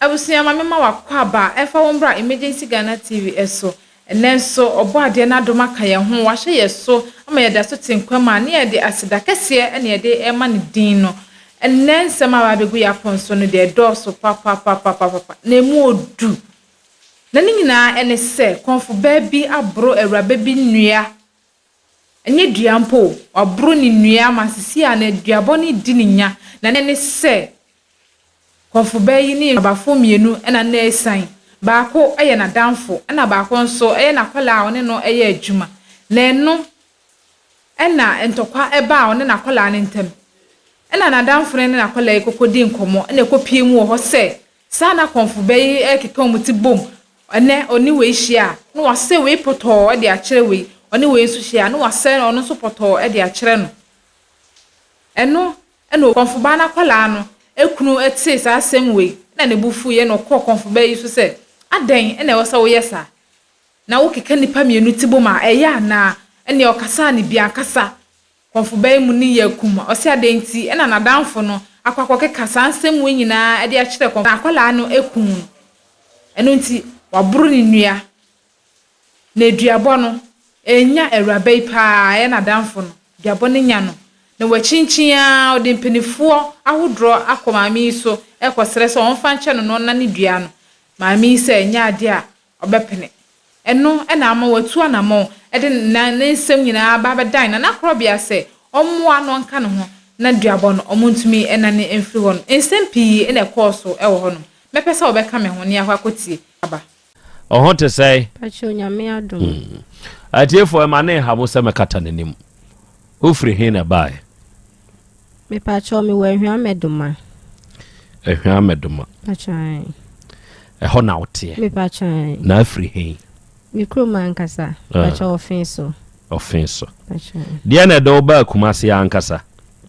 Abusua ma mema w'akwaaba ɛmfa wo mbra Emergency Ghana TV so. Ɛnnɛ nso Ɔbɔadeɛ n'adom aka yɛn ho, wahyɛ yɛn so ama yɛda so te nkwa mu a, ne yɛde aseda kɛseɛ na yɛde rema ne din no. Ɛnnɛ nsɛm a aba abɛgu yɛn apon so no deɛ ɛdɔɔso papapapapapa na ɛmu ɔdu. Na ne nyinaa ɛne sɛ kɔmfobaa bi aboro awuraba bi nnua, ɛnyɛ dua mpo o, waboro ne nnua ma sisi a na duabɔ no redi ne nya. Na ɛne sɛ Kɔmfobaa yi ne mmabafo mmienu na na asian. Baako yɛ n'adamfo ɛna baako nso yɛ n'akwadaa a ɔne no yɛ adwuma. Na ɛno na ntɔkwa baa ɔne n'akwadaa no ntam. Ɛna n'adamfo no ne n'akwadaa yi kɔkɔdii nkɔmmɔ na ɛkɔpuee mu wɔ hɔ sɛ saa na kɔmfobaa yi rekeka wɔn ti bom. Ɛnnɛ ɔne wei hyia a, na wasɛe wei pɔtɔɔ de akyerɛ wei. Ɔne wei nso hyia a, na wasɛe ɔno nso pɔtɔɔ de akyerɛ no. Ɛno Ɛnna ɔkɔmfobaa no akwadaa no kunu tee saa asɛm wei na ne bo fuiɛ na ɔkɔɔ kɔmfobaa yi so sɛ, Adɛn na ɛwɔ sɛ woyɛ saa? Na wokeka nnipa mmienu ti bom a, ɛyɛ anaa? Ɛnneɛ ɔkasaa no bi ankasa. Kɔmfobaa yi mu no yɛɛ komm. Ɔse adɛn nti na n'adamfo no akɔ akɔkeka saa nsɛm wei nyinaa de akyerɛ kɔmfobaa akwadaa no kunu no? Ɛno nti, waboro ne nua. Na aduabɔ no, ɛnya awuraba yi paa, ɛyɛ n'adamfo no, aduabɔ no nya no. Na wakyinkyin ara, ɔde mpanifoɔ ahodoɔ akɔ maame yi so rekɔsrɛ sɛ ɔmfa nkyɛ no na ɔnnane dua no. Maame yi sɛ ɛnyɛ adeɛ a ɔbɛpene. Ɛno na ama watu anammɔn de ne nsɛm nyinaa aba abɛdan Nana Korɔbea sɛ ɔmmoa na ɔnka ne ho na duabɔ no wɔntumi nnane mfiri hɔ no. Nsɛm pii na ɛkɔɔ so wɔ hɔnom. Mɛpɛ sɛ wobɛka me ho na yɛakɔ akɔtie aba. Wo ho te sɛn? Pakyɛ Onyame adom. Hmm. Atiefoɔ ɛma ne nha mo sɛ mɛkata n'anim. Wofiri he na ɛbaeɛ? Mepakyɛ mewɔ Ahwea Mɛdoma. Ahwea Mɛdoma. Pakyɛ. Ɛhɔ na woteɛ? Mepakyɛ. Na afiri he? Me kurom ankasa. Ah. Pakyɛ Ɔfe so. Ɔfe so. Pakyɛ. Deɛ na ɛde wo baa Kumase ankasa?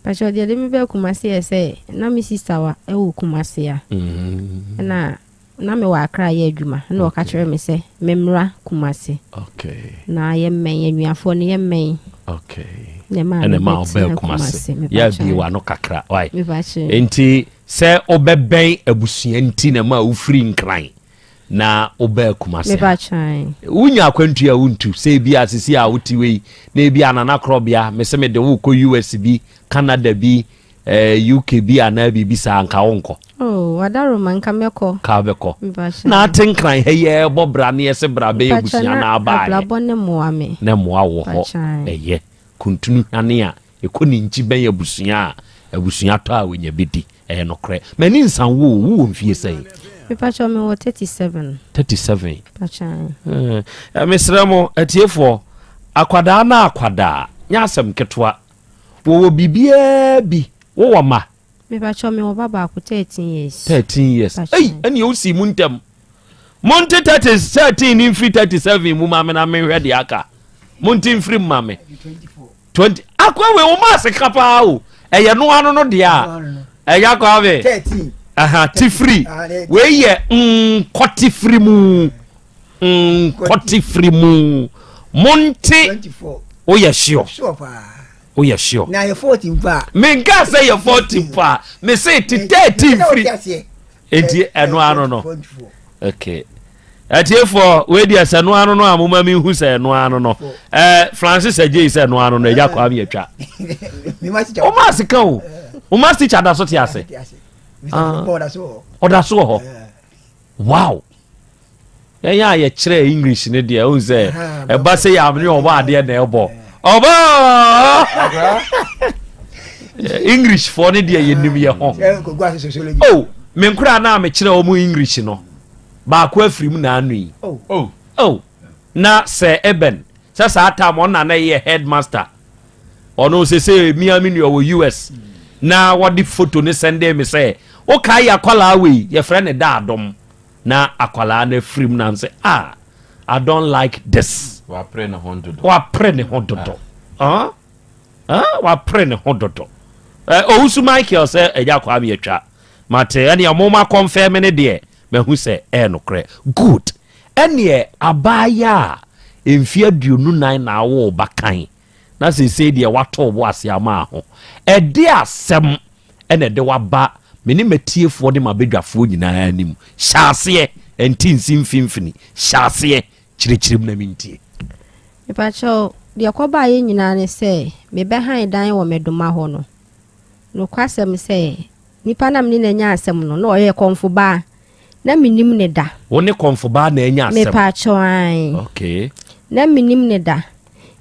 Pakyɛ deɛ ɛde me baa Kumase yɛ sɛ na me sista wa ɛwɔ Kumase a. Mm. Ɛna Na mewɔ Accra yɛ adwuma ɛna ɔka kyerɛɛ me sɛ memmra Kumasi na yɛmmɛn anuafoɔ no yɛmmɛn. Okay. Na ɛmaa ɛna ɛma mebɛtena wobɛɛ Kumasi. Kumasi. Yɛ abie w'ano kakra. Why? Mepakyɛ. Nti sɛ wobɛbɛn abusua nti na ɛma wofiri Nkran na wobɛɛ Kumasi. Mepakyɛ. Wonya akwantu a wontu sɛ ebi a sisi a wote wei na ebi a Nana Korɔbea mese mede wo kɔ US bi Canada bi eh, UK bi anaa biribi saa nka wonkɔ. Oh, Adaroma nka mɛkɔ. Ka wobɛkɔ. Mpakyɛ. Na ate nkran ha yi ɛbɔ bra ne yɛse bra bɛyɛ Mpakyɛ abusua na na abaayɛ. abrabɔ ne mmoa me. Na mmoa wɔ hɔ. Mpakyɛ. Ɛyɛ kuntunu hwane a ɛkɔ ne nkyi bɛn abusua a abusua tɔ a wɔnya bɛdi. Ɛyɛ nokorɛ. M'ani nsa wo o, wowɔ mfie sɛn? Mepakyɛ mewɔ 37. 37. Mpakyɛ. Eh, mesrɛ mo atiefoɔ, akwadaa na akwadaa, nyɛ asɛm ketewa. Wɔwɔ biribiara bi. Wowɔ mma? Mepakyɛw mewɔ ba baako 13 years. 13 years. Ei, ɛnneɛ wosii mu ntɛm. Monte 30, 13 ne mfiri 37 mu ma me na menhwɛ deɛ aka. Monte mfiri mu ma me. 20. Akwa wei, wo maase ka paa o. Ɛyɛ no ano no deɛ a. Ɛyɛ akwa me. 13. Aha, tifiri. Wei yɛ nkɔte firi mu. Nkɔte firi mu. Monte. Woyɛ sure. Woyɛ sure. Na yɛ 14 mpo a. Menka sɛ yɛ 14 mpo a. Mese te 13 firi. Enti ɛno ano no. Okay. Atiefoɔ wei deɛ sɛ ɛno ano no a moma menhu sɛ ɛno ano no. Eh, Francis Agyei sɛ ɛno ano no agya kwaa me atwa. Woma ase ka o. Woma teacher da so te ase. Ah. Ɔda so wɔ hɔ. Wow. Yɛn a yɛkyerɛ English no deɛ wohu sɛ ɛba sɛ yɛ amene ɔbɔ adeɛ na ɛbɔ ɔbɔ English foɔ no deɛ yɛnim yɛ ho. Oh, me nkoraa na mekyerɛ wɔn English no baako afiri mu na ano yi. Oh, oh. Na sɛ Eben sɛ saa time ɔno na na ɛyɛ headmaster ɔno sese mia me nua wɔ US na wɔde photo ne sɛnde me sɛ wokae yɛ akwadaa wei yɛfrɛ ne daadom. Na akwadaa no afiri mu na sɛ ah I don't like this. Wapere ne ho dodo. Wapere ne ho dodo. Ah. Ah, wapere ne ho dodo. Eh, Owusu Michael sɛ ɛgya Kwame atwa. Mate ɛneɛ ɔmo ma kɔnfɛm ne deɛ mahu sɛ ɛyɛ nokorɛ. Good. Ɛneɛ abaayewa a mfeɛ 24 na awo ba kan na seesei deɛ wato wo bo ase ama ho. Ɛde asɛm ɛna ɛde waba Me ne m'atiefoɔ ne m'abadwafoɔ nyinaa anim. Hyɛ aseɛ, ɛnte nsi mfimfini. Hyɛ aseɛ, kyerɛkyerɛ mu na mentie. Mepakyɛw, deɛ ɛkɔbaeɛ nyinaa ne sɛ, mebɛhan dan wɔ Medoma hɔ no, nokwasɛm sɛ, nipa no a me ne no anya asɛm no, na ɔyɛ kɔmfobaa. Na mennim no da. Wo ne kɔmfobaa na anya asɛm? Mepakyɛw, ae. Okay. Na mennim no da.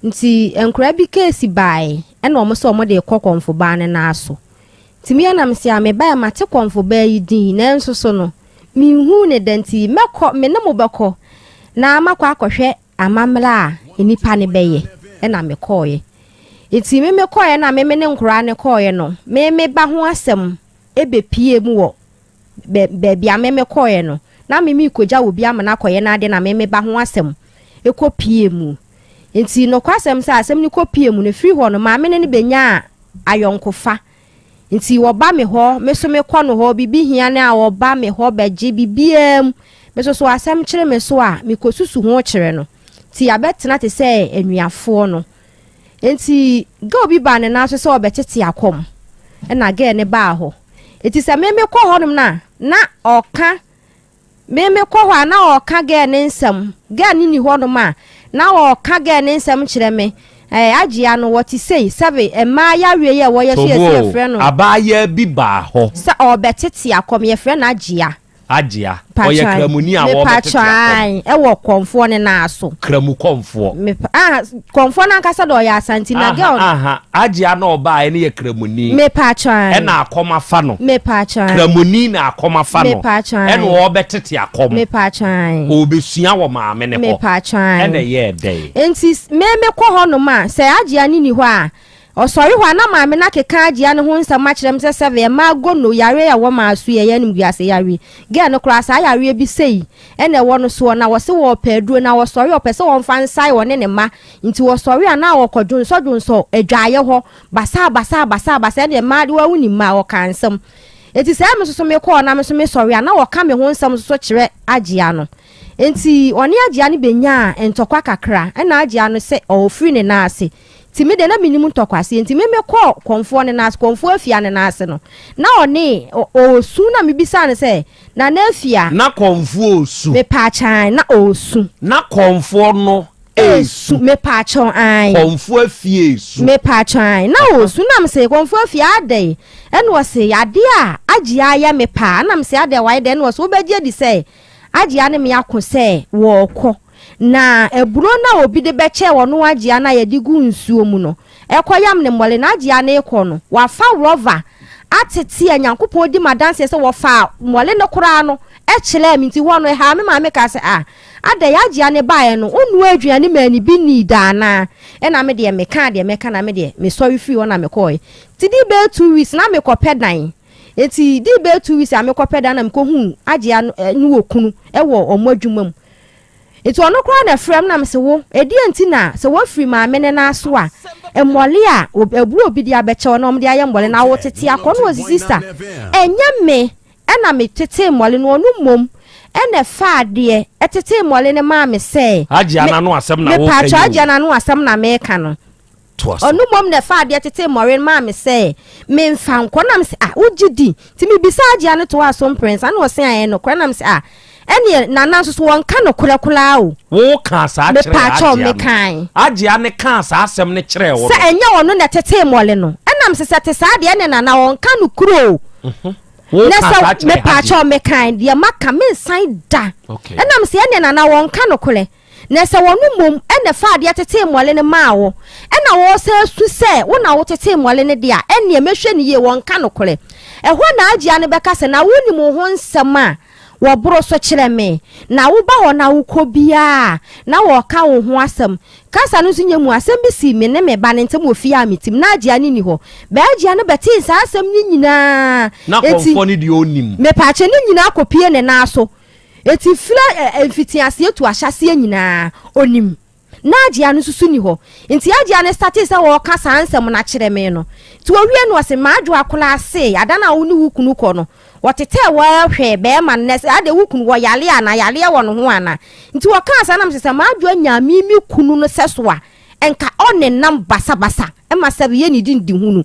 Nti, nkwadaa bi keesi baeɛ, ɛna wɔn sɛ wɔde rekɔ kɔmfobaa no nan so. Nti me ara na mese a mebaeɛ mate kɔmfobaa yi din nanso so no menhuu no da nti mɛkɔ me ne mo bɛkɔ na makɔ akɔhwɛ amammerɛ a nnipa no bɛyɛ ɛna mekɔeɛ. Nti me mekɔeɛ no a me me ne nkoraa no kɔeɛ no me me ba ho asɛm ɛbɛpie mu wɔ bɛ baabi a me mekɔeɛ no na me merekɔgya obi ama no akɔyɛ n'adeɛ na me me ba ho asɛm ɛkɔpie mu. Enti nokwasɛm sɛ asɛm no kɔpuee mu no, ɛfiri hɔ no, maame ne no bɛnyaa ayɔnkofa. Enti ɔba me hɔ, me nso mekɔ no hɔ, biribi hia no a, ɔba me hɔ bɛgye biribiara mu. Me nso so asɛm kyere me so a, mekɔsusu ho kyerɛ no. Enti yɛabɛtena te sɛ anuafoɔ no. Enti girl bi baa ne nan so sɛ ɔrebɛtete akɔm, ɛnna girl no baa hɔ. Enti sɛ me mekɔ hɔnom no a, na ɔka Me me kɔ hɔ a na ɔɔka girl ne nsɛm, girl no nni hɔ nom a na ɔɔka girl ne nsɛm kyerɛ me, eh Agyea no wɔte sei, sɛbe mmaa yareɛ yi a wɔyɛ so yɛse Tobo o, yɛfrɛ no. abaayaa bi baa hɔ. Sɛ ɔɔbɛtete akɔm, yɛfrɛ no Agyea. Agyea, ɔyɛ Mpakyɛw, Kramoni a ɔɔbɛtete mepakyɛw akɔm. ae, ɛwɔ kɔmfoɔ no nan so. Kramu kɔmfoɔ. Mepa, ah, kɔmfoɔ no ankasa deɛ ɔyɛ Asante na Aha, girl no. aha, Agyea na ɔbaaɛ no yɛ Kramoni. Mepakyɛw ae. Ɛna akɔm afa no. Mepakyɛw ae. Kramoni na akɔm afa no. Mepakyɛw ae. Ɛna ɔɔbɛtete akɔm. Mepakyɛw ae. Ɔɔbɛsua wɔ maame no hɔ. Mepakyɛw ae. Ɛna ɛyɛɛ dɛn? Enti me mekɔ hɔ nom a, sɛ Agyea no nni hɔ a, Ɔsɔre hɔ a, na maame no akeka Agyea no ho nsɛm akyerɛ me sɛ sɛbe mmaa gono yareɛ a ɛwɔ maa so yi ɛyɛ animguase yareɛ. Girl no koraa saa yareɛ bi sei na ɛwɔ no soɔ na wɔse wɔɔpɛ aduro na ɔsɔre a ɔpɛ sɛ wɔmfa nsae ɔne ne mma nti ɔsɔre a na ɔkɔ dwonsɔ dwonsɔ adwaeɛ hɔ basaa basaa basaa basaa ɛneɛ mmaa de woa wonim mmaa ɔka nsɛm. Nti sɛ me nso so mekɔɔ na me nso mesɔre a na ɔka me ho nsɛm nso so kyerɛ Agyea no. Nti ɔne Agyea no bɛnyaa ntɔkwa kakra ɛna Agyea no sɛ ɔɔfiri ne nan ase Nti me deɛ na mennim ntɔkwaseɛ nti me mekɔɔ kɔmfoɔ no nan ase, kɔmfoɔ Afia no nan ase no, na ɔne, ɔɔsu na mebisaa no sɛ, Nana Afia. Na kɔmfoɔ ɔɔsu. Mepaakyɛw ae, na ɔɔsu. Na kɔmfoɔ no ɛɛsu. Mepaakyɛw ae. Kɔmfoɔ Afia ɛɛsu. Mepaakyɛw ae, na ɔɔsu na mese, Kɔmfoɔ Afia adɛn? Ɛna ɔse, adeɛ a Agyea ayɛ me paa, ɛna mese, adɛn wayɛ dɛn? Ɛna ɔse, wobɛgye adi sɛ Agyea ne me ako sɛ wɔɔkɔ. Na aburo no a obi de bɛkyɛɛ ɔno agyea no a yɛde gu nsuo mu no, ɛkɔyam ne mmɔle. Na agyea no rekɔ no, wafa rɔva atete a Nyankopɔn di m'adanseɛ sɛ wɔfaa mmɔle no koraa no kyerɛɛ me. Nti hɔ no, ɛhaa me maame kaa sɛ, Ah, adɛn, agyea no baeɛ no, wonnoaa aduane maa no bi nnii da anaa? Ɛna me deɛ mekaa deɛ mɛka na me deɛ mesɔre firii hɔ na mekɔeɛ. Nti dii bɛyɛ 2 weeks na mekɔpɛ dan. Nti dii bɛyɛ 2 weeks a mekɔpɛ dan na mekɔhuu agyea no ne okunu wɔ wɔn adwuma mu. Nti ɔno koraa na ɛfrɛ me na mese wo, ɛdeɛn nti na sɛ woafiri maame no nan so a, mmɔle a aburo obi de abɛkyɛ wo na wɔde ayɛ mmɔle na wotete akɔ no ɔse sista, ɛnyɛ me na metetee mmɔle no, ɔno mmom na ɛfaa adeɛ tetee mmɔle no maa me sɛ Agyea me, n'ano asɛm na woreka mepaakyɛw yi o. Agyea n'ano asɛm na meka no. Toa so. Ɔno mmom na ɛfaa adeɛ tetee mmɔre no maa me sɛ memfa nkɔ. Na mese, Ah, wogye di? Nti mebisaa Agyea no toaa so mprɛnsa, na ɔse, Ae, ɛyɛ nokorɛ. Na mese, Ah, ɛneɛ Nana nso so wɔnka nokorɛ koraa o. Wokaa saa kyerɛɛ Mepaakyɛw, Agyea no? mekae. Agyea no kaa saa asɛm no kyerɛɛ wo Sɛ no? ɛnyɛ ɔno na ɛtetee mmɔre no. Ɛna mese, Sɛ ɛte saa deɛ, ɛneɛ Nana ɔnka nokorɛ o. Na Wokaa sɛ, saa kyerɛɛ Agyea? mepaakyɛw, mekae, deɛ maka, mensan da. Okay. Ɛna mese, Ɛneɛ Nana wɔnka nokorɛ. Na sɛ wɔno mmom na ɛfaa adeɛ tetee mmɔle no maa wo, ɛna wɔresan su sɛ wo na wotetee mmɔle no deɛ a, ɛnneɛ mɛhwɛ no yie, wɔnka nokorɛ. Ɛhɔ na Agyia no bɛka sɛ, Na wonim wo ho nsɛm a wɔboro so kyerɛ me, na woba hɔ na wokɔ biara a, na wɔreka wo ho asɛm. Kasa no nso nyɛ mu, asɛm bi sii me ne me ba no ntam wɔ fie a mete mu, na Agyia no nni hɔ. Bɛ Agyia no bɛtee saa asɛm no nyinaa, Na enti, kɔmfoɔ no deɛ ɔnnim. mepaakyɛ, ne nyinaa kɔpue ne nan so. Enti firi mfitiaseɛ to ahyɛaseɛ nyinaa, ɔnim. Na Agyea no nso so nni hɔ. Nti Agyea no startee sɛ ɔreka saa nsɛm no akyerɛ me no, nti ɔwie no ɔse, M'adwoa koraa se, ada no a wo ne wo kunu kɔ no, wɔtetɛɛ wo ara hwɛɛ bɛɛma no, na sɛ adɛn wo kunu, ɔyare anaa, yareɛ wɔ ne ho anaa? Nti ɔkaa saa na mese, sɛ m'adwoa nyaa me me kunu no sɛso a, nka ɔnenam basabasa ma sɛ yɛ ne di ndihunu.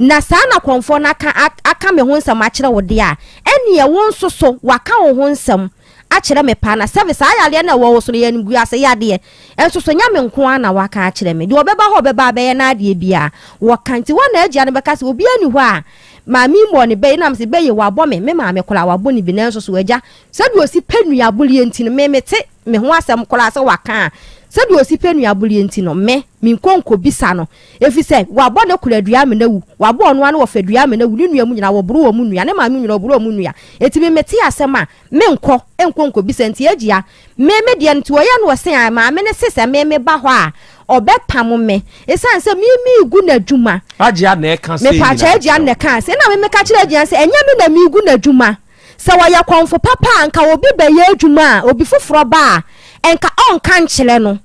Na saa na kɔmfoɔ no aka aka me ho nsɛm akyerɛ wo deɛ a, ɛnneɛ wo nso so waka wo ho nsɛm akyerɛ me paa. Na sɛbe saa yareɛ no a ɛwɔ wo so no yɛ animguase yadeɛ. Nso so nyɛ me nko ara na waka akyerɛ me. Deɛ ɔbɛba hɔ a ɔbɛba abɛyɛ n'adeɛ biara, wɔka. Nti hɔ na agya no bɛka sɛ, Obiara nni hɔ a maame yi mmɔɔ no bɛ yi. Na mese, Bɛ yi, wabɔ me. Me maame koraa, wabɔ no bi. Nanso so agya, sɛdeɛ ɔsi pɛ nnuaboleɛ nti no, me mete me ho asɛm koraa sɛ waka a, sɛdeɛ ɔsi pɛ nnuaboleɛ nti no, me, menkɔ nkɔbisa no. Ɛfiri sɛ, wabɔ ne kora dua ama no awu, wabɔ ɔno ara ne wɔfa dua ama no awu, ne nua mu nyinaa, wɔboro wɔn nnua, ne maame nyinaa, wɔboro wɔn nnua. Enti me mete asɛm a, menkɔ nkɔ nkɔbisa. Nti agya, me me deɛ no, nti ɔyɛ no ɔse a, maame no se sɛ me meba hɔ a, ɔbɛpamo me, ɛsiane sɛ me megu n'adwuma. Agya na ɛka sei nyinaa Mepaakyɛ agya kyerɛ na wo. ɛka sei, ɛna me meka kyerɛ agya sɛ, ɛnyɛ me na megu n'adwuma. Sɛ ɔyɛ kɔmfo papa a, nka obi bɛyɛ adwuma a, obi foforɔ ba a, nka ɔnka nkyerɛ no.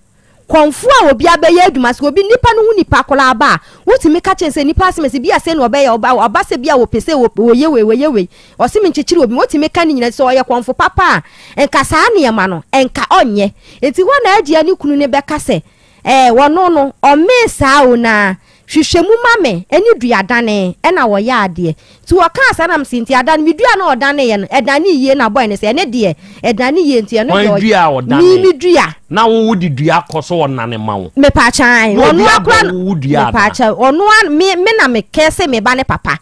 Kɔmfoɔ a obi abɛyɛ adwuma, sɛ obi nipa no ho nipa koraa ba a, wotumi ka kyerɛ no sɛ nipa asɛm asi, bi a sei na ɔbɛyɛ, ɔba ɔba sɛ bi a wɔpɛ sei, wɔyɛ wei, wɔyɛ wei, ɔse menkyekyere obi, wotumi ka ne nyinaa, sɛ ɔyɛ kɔmfo papa a, nka saa nneɛma no, nka ɔnyɛ. Nti hɔ na Agyia ne kunu no bɛka sɛ, ɛɛ, ɔno no, ɔmee saa o, na Hwehwɛ mu ma me ɛne dua dane ɛna wɔyɛ adeɛ nti wɔkaa saa na mese nti ada no me dua no a ɔdaneeɛ no ɛdanee yie na boy no sɛ ɛne deɛ ɛdane yie nti ɛno Hwan deɛ dua a me ɔdanee? me dua. Na wo wo de dua kɔ so ɔnane ma wo? Mepaakyɛ ae Na obi ɔno abɔ akora wo wo dua anaa? mepaakyɛ ɔno a me me na me kɛse me ba ne papa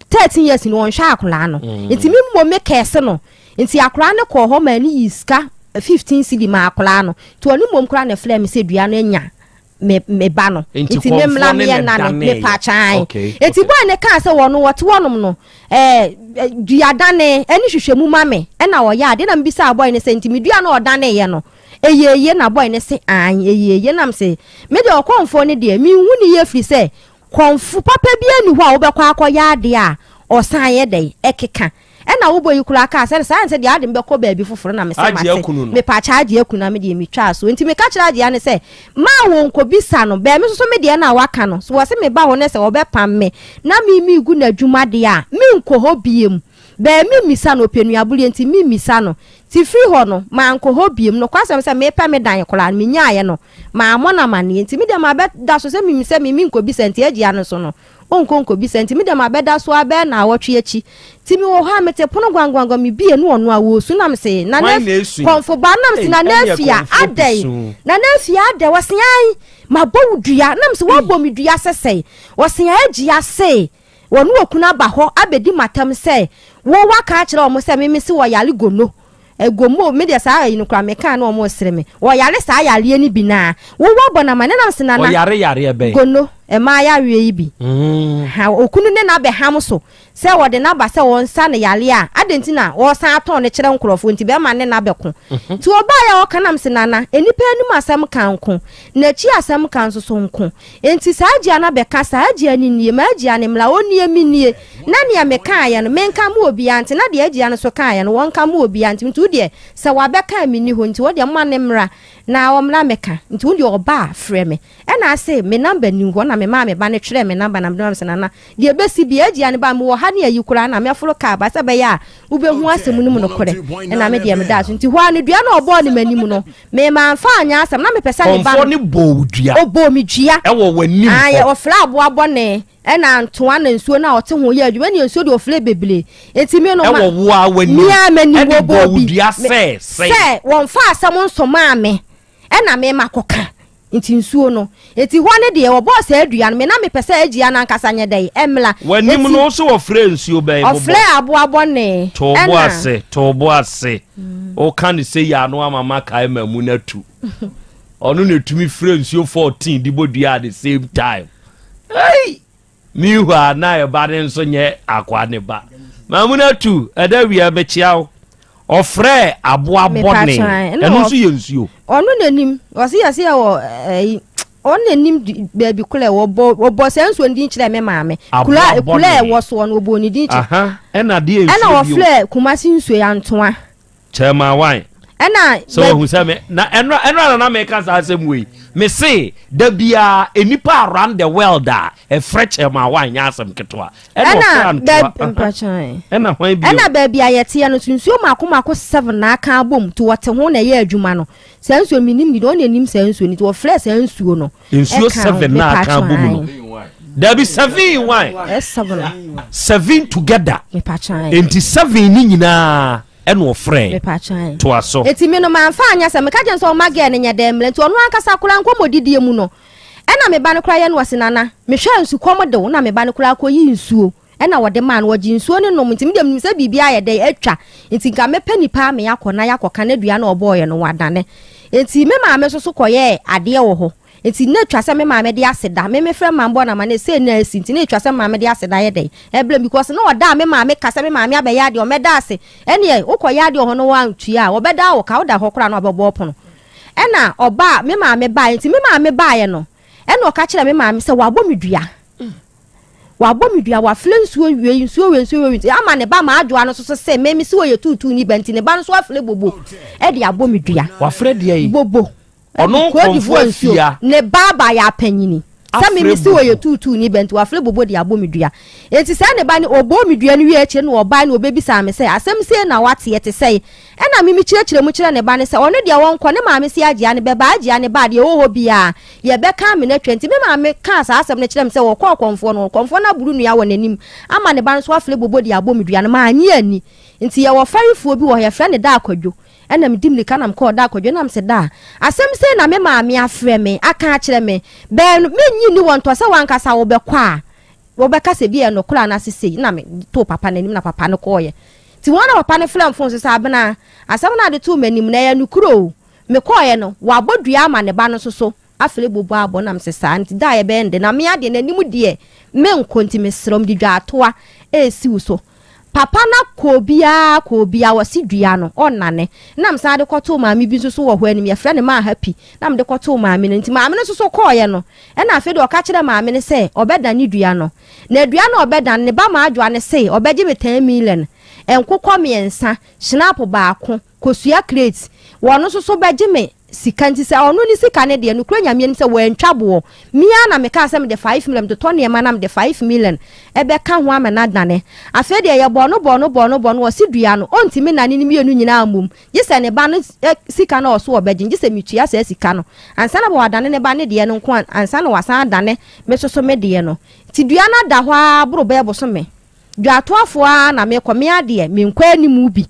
13 years ni ɔnhwɛ akwadaa no nti me mmom me kɛse no nti akwadaa no kɔɔ hɔ maa ne yii sika 15 cedi maa akwadaa no nti ɔno mmom koraa na ɛfrɛɛ me sɛ dua no anya me me ba no Nti nti me mmra kɔmfoɔ ne meyɛ na nane ɛdaneeɛ. mepa kyan Okay, nti okay. boy ne kaa sɛ wɔn wɔte wɔnom no ɛɛ dua dane ɛne hwehwɛ mu ma me ɛna ɔyɛ adeɛ na mebisa boy ne sɛ nti me dua no ɔdaneeɛ no ɛyɛ ye na boy ne se an ɛyɛ ye nam se me deɛ ɔkɔmfoɔ no deɛ menhu ne yie firi sɛ kɔmfo papa bi ani hɔ a wobɛkɔ akɔyɛ adeɛ a ɔsan yɛ dɛn ɛkeka Ɛna wo bɔ yi koraa kaa sɛ saa nsɛ deɛ ade me bɛkɔ baabi foforɔ na mesɛ Agye mate akunu no. mepaakyɛ agye akunu na medeɛ metwaa so nti meka kyerɛ agyea no sɛ maa wɔ nkɔ bisa no bɛɛ me soso me deɛ na waka no so wɔse meba hɔ ne sɛ wɔbɛpam me na me megu n'adwuma deɛ a menkɔ hɔ biem bɛɛ me mmisa no ɔpɛ nuaboleɛ nti me mmisa no nti firi hɔ no mankɔ hɔ biem nokwasɛm sɛ mepɛ me dan koraa no menyaeɛ no mammɔ no amaneɛ nti medeɛ mabɛda so sɛ menim sɛ me menkɔ bisa nti agyea no so no Ɔnkɔ nkɔbisa nti me deɛ mabɛda so ara bɛyɛ naawɔtwe akyi nti mewɔ hɔ a mete pono gwangwangwan mebie ne ɔno a wɔresu na mese Nana Hwan na esu yi? kɔmfo ba na mese Ei, Nana ɛneɛ Afia kɔmfoɔ adɛn bi su. Nana Afia adɛn ɔse ae mabɔ wo dua na mese woabɔ me dua sɛ sɛn ɔse ae agyia se wɔne okunu aba hɔ abɛdi matam sɛ wo waka akyerɛ wɔn sɛ me mese wɔyare gono Ɛwɔ mu o, me deɛ saa ayi no koraa mekaa na wɔn resere me. Wɔyare saa yareɛ no bi naa. Wo wabɔ no amane nam se nana. Ɔyare yareɛ bɛn? Gono, mmaa yareɛ yi bi. Ha, okunu ne no abɛham so sɛ wɔde no aba sɛ wɔnsa no yareɛ a, adɛn nti na wɔresan atɔn no kyerɛ nkorɔfoɔ nti bɛrima ne no abɛko. Nti ɔbaeɛ a ɔka nam se nana, nnipa anim asɛm ka nko, n'akyi asɛm ka nso so nko. Enti saa agyia no abɛka saa agyia no nie, m'agyia no mmra, ɔnnie mennie. Na nea mekaeɛ no, menka mma obiara nte, na deɛ agyia no nso kaeɛ no, wɔnka mma obiara nte. Nti wo deɛ, sɛ wabɛka a menni hɔ nti, wo deɛ mma no mmra na ɔmmra mmɛka. Nti wo deɛ ɔba a, frɛ me. Ɛna ase me number nni hɔ, na memaa me ba no twerɛɛ me number na mede maa no sɛ, Nana, deɛ ɛbɛsi biara, agyia no ba a, mewɔ ha ne ayi koraa na mɛforo kaa aba sɛ ɛbɛyɛ a wobɛhu asɛm no mu nokorɛ. Ɛna me deɛ medaa so. Nti hɔ ara no, dua no a ɔbɔɔ no m'anim no, me mamfa anyɛ asɛm. Na mepɛ sɛ ne ba Kɔmfoɔ no. no bɔɔ wo dua. Ɔbɔɔ me dua. Ɛwɔ w'anim Ae, hɔ. ɔfrɛɛ aboa bɔne. Ɛna ntoa na nsuo no a ɔte ho yɛ adwuma ɛne nsuo deɛ ɔflɛ bebree nti me no ma Ɛwɔ wo ara w'anim me ara m'anim ɛde wɔbɔɔ bɔɔ wo bi dua me sɛ sɛn? sɛ wɔmfa asɛm nsomaa me ɛna me makɔka nti nsuo no nti hɔ no deɛ wɔbɔɔ saa dua no me na mepɛ sɛ agyia no ankasa nyɛ dɛn ɛmmra W'anim nti no wo se wɔfrɛ nsuo bɛn bobɔ? ɔflɛ aboa bɔne To wo bo ɛna ase, to wo bo ase. Woka no sei a na wama makae mamu no atu. Ɔno na ɛtumi frɛ nsuo 14 de bɔ dua at the same time. Hey! Meanwhile, na ɛba ne nso nyɛ akoa ne ba. Mamuna tu, ɛda wia mekyia wo. Ɔfrɛ aboa bɔne. Ɛno nso yɛ nsuo. Ɔno n'anim, ɔse yɛse yɛ wɔ ɛyi ɔno n'anim baabi kula wɔbɔ wɔbɔ saa nsuo no din kyerɛ me maame. Kula kula ɛwɔ soɔ no wɔbɔ ne din kyerɛ. Ɛna deɛ nsuo bio. Ɛna wɔfrɛ Kumasi nsuo yɛ antoa. Chairman Wine. Ɛna. Sɛ wahu sɛ me na ɛnora ɛnora na na meka saa asɛm wei. Me se da biara nnipa around the world a ɛfrɛ Chairman Wine nyɛ asɛm ketewa. Ɛna ɔfrɛ antoa. Ɛna hwan bio. Ɛna baabi a yɛteɛ no so nsuo mako mako seven na aka abom nti wɔte ho na ɛyɛ adwuma no. Saa nsuo menim ni ɔna nim saa nsuo no nti wɔfrɛ saa nsuo no. Nsuo seven na aka abom no. Dabi 7 in 1. 7 together. Enti 7 ni nyinaa ɛna ɔfrɛ. Toa so. Eti mi no manfa anyɛ sɛ meka kyɛn sɛ ɔma girl no nyɛ dɛn mmerɛ nti ɔno ankasa koraa nkɔmmɔdidie mu no ɛna me ba no koraa yɛ no ɔse nana mehwɛ nsu kɔm de wo na me ba no koraa kɔyi nsuo ɛna wɔde maa no wɔgye nsuo no nom nti me deɛ menim sɛ biribi ayɛ dɛn atwa nti nka mɛpɛ nipa ama yɛakɔ na yɛakɔka na dua no ɔbɔɔyɛ no wadane nti me maame nso so kɔyɛɛ adeɛ wɔ hɔ Nti na etwa sɛ me maame de aseda, me mefrɛ maame bɔ no amanneɛ sei na asi nti na etwa sɛ me maame de aseda yɛ dɛn ɛbrɛ me because na ɔda a me maame ka sɛ me maame abɛyɛ adeɛ ɔmmɛda ase ɛneɛ wokɔyɛ adeɛ wɔ hɔ na woantua a wɔbɛda wo ka woda hɔ koraa na wɔabɛbɔ wo pono ɛna ɔbaa me maame baeɛ nti me maame baeɛ no ɛna ɔka kyerɛ me maame sɛ wabɔ me dua wabɔ me dua wafrɛ nsuo wei nsuo wei nsuo wei nti ama ne ba ma adwoa no so so sɛ me me si wɔyɛ tuutuu ni ba nti ne ba no so afrɛ bobo ɛde abɔ me dua wafrɛ deɛ yi bobo Ɔno Cote kɔmfo d'Ivoire nsuo afia. ne ba ba yɛ apanyini sɛ me Afrɛ mesi wɔ yɛ bobo. tuutuu ni ba nti wafrɛ bobo de abɔ me dua enti sɛ ne ba ne ɔbɔɔ me dua no wie akyire na ɔbae na ɔbɛbisaa me sɛ asɛm sei na wate ɛte sɛe ɛna me mekyerɛkyerɛ mu kyerɛ ne ba no sɛ ɔno deɛ ɔnkɔ ne maame se agyea no bɛba agyea no ba a deɛ ɛwɔ hɔ biara yɛbɛka amena atwa nti me maame kaa saa asɛm no kyerɛ me sɛ ɔkɔɔ kɔmfoɔ no hɔ kɔmfoɔ no aboro nnua wɔ n'anim ama ne ba no nso afrɛ bobo de abɔ me dua no mannye anni nti yɛwɔ fɛrefoɔ bi wɔ hɔ yɛfrɛ no Daa Kwadwo Ɛna medi mirika na mekɔɔ Daa Kwadwo na mese, Daa, asɛm sei na me maame afrɛ me aka akyerɛ me. Bɛɛ no, mennye nni wɔ ntɔ sɛ w'ankasa wobɛkɔ a, wobɛka sɛ bi a ɛyɛ nokorɛ anaase sei. Na metoo papa no anim na papa no kɔeɛ. Nti wɔn na papa no frɛɛ me fon so sɛ, Abena, asɛm no a wode too m'anim no, ɛyɛ nokorɛ o. Mekɔeɛ no, wabɔ dua ama ne ba no nso so. Afei bobɔ abɔ na mese saa nti da a yɛbɛyɛ no de na me adeɛ n'anim deɛ menkɔ nti mesrɛ wo mede dwaatoa resi wo so papa no kɔ obiara kɔ obiara wɔse dua no ɔnnane na mesan de kɔtoo maame bi nso so wɔ hɔ anim yɛfrɛ no maa happy na mede kɔtoo maame no nti maame no nso so kɔɔeɛ no ɛna afei deɛ ɔka kyerɛ maame no sɛ ɔbɛdane dua no na dua no ɔbɛdane ne ba maadwoa no se ɔbɛgye me 10 million nkokɔ mmiɛnsa hyinapo baako kosua crate wɔno nso so bɛgye me sika nti sɛ ɔno ne sika no deɛ nokorɛ Nyame anim sɛ wantwa boɔ me ara na mekaa sɛ mede 5 million mede tɔ nneɛma na mede 5 million ɛbɛka ho ama no adane afei deɛ yɛbɔɔ no bɔɔ no bɔɔ no bɔɔ no ɔse dua no ɔntumi nane ne mmienu nyinaa mmom gye sɛ ne ba no sika no a ɔso ɔbɛgye gye sɛ metua saa sika no ansa na wadane ne ba ne deɛ no nko ansa na wasan adane me soso me deɛ no nti dua no ada hɔ ara boro bɛyɛ bosome Dwatoafoɔ ara na mekɔ, me ara deɛ menkɔ anim bi.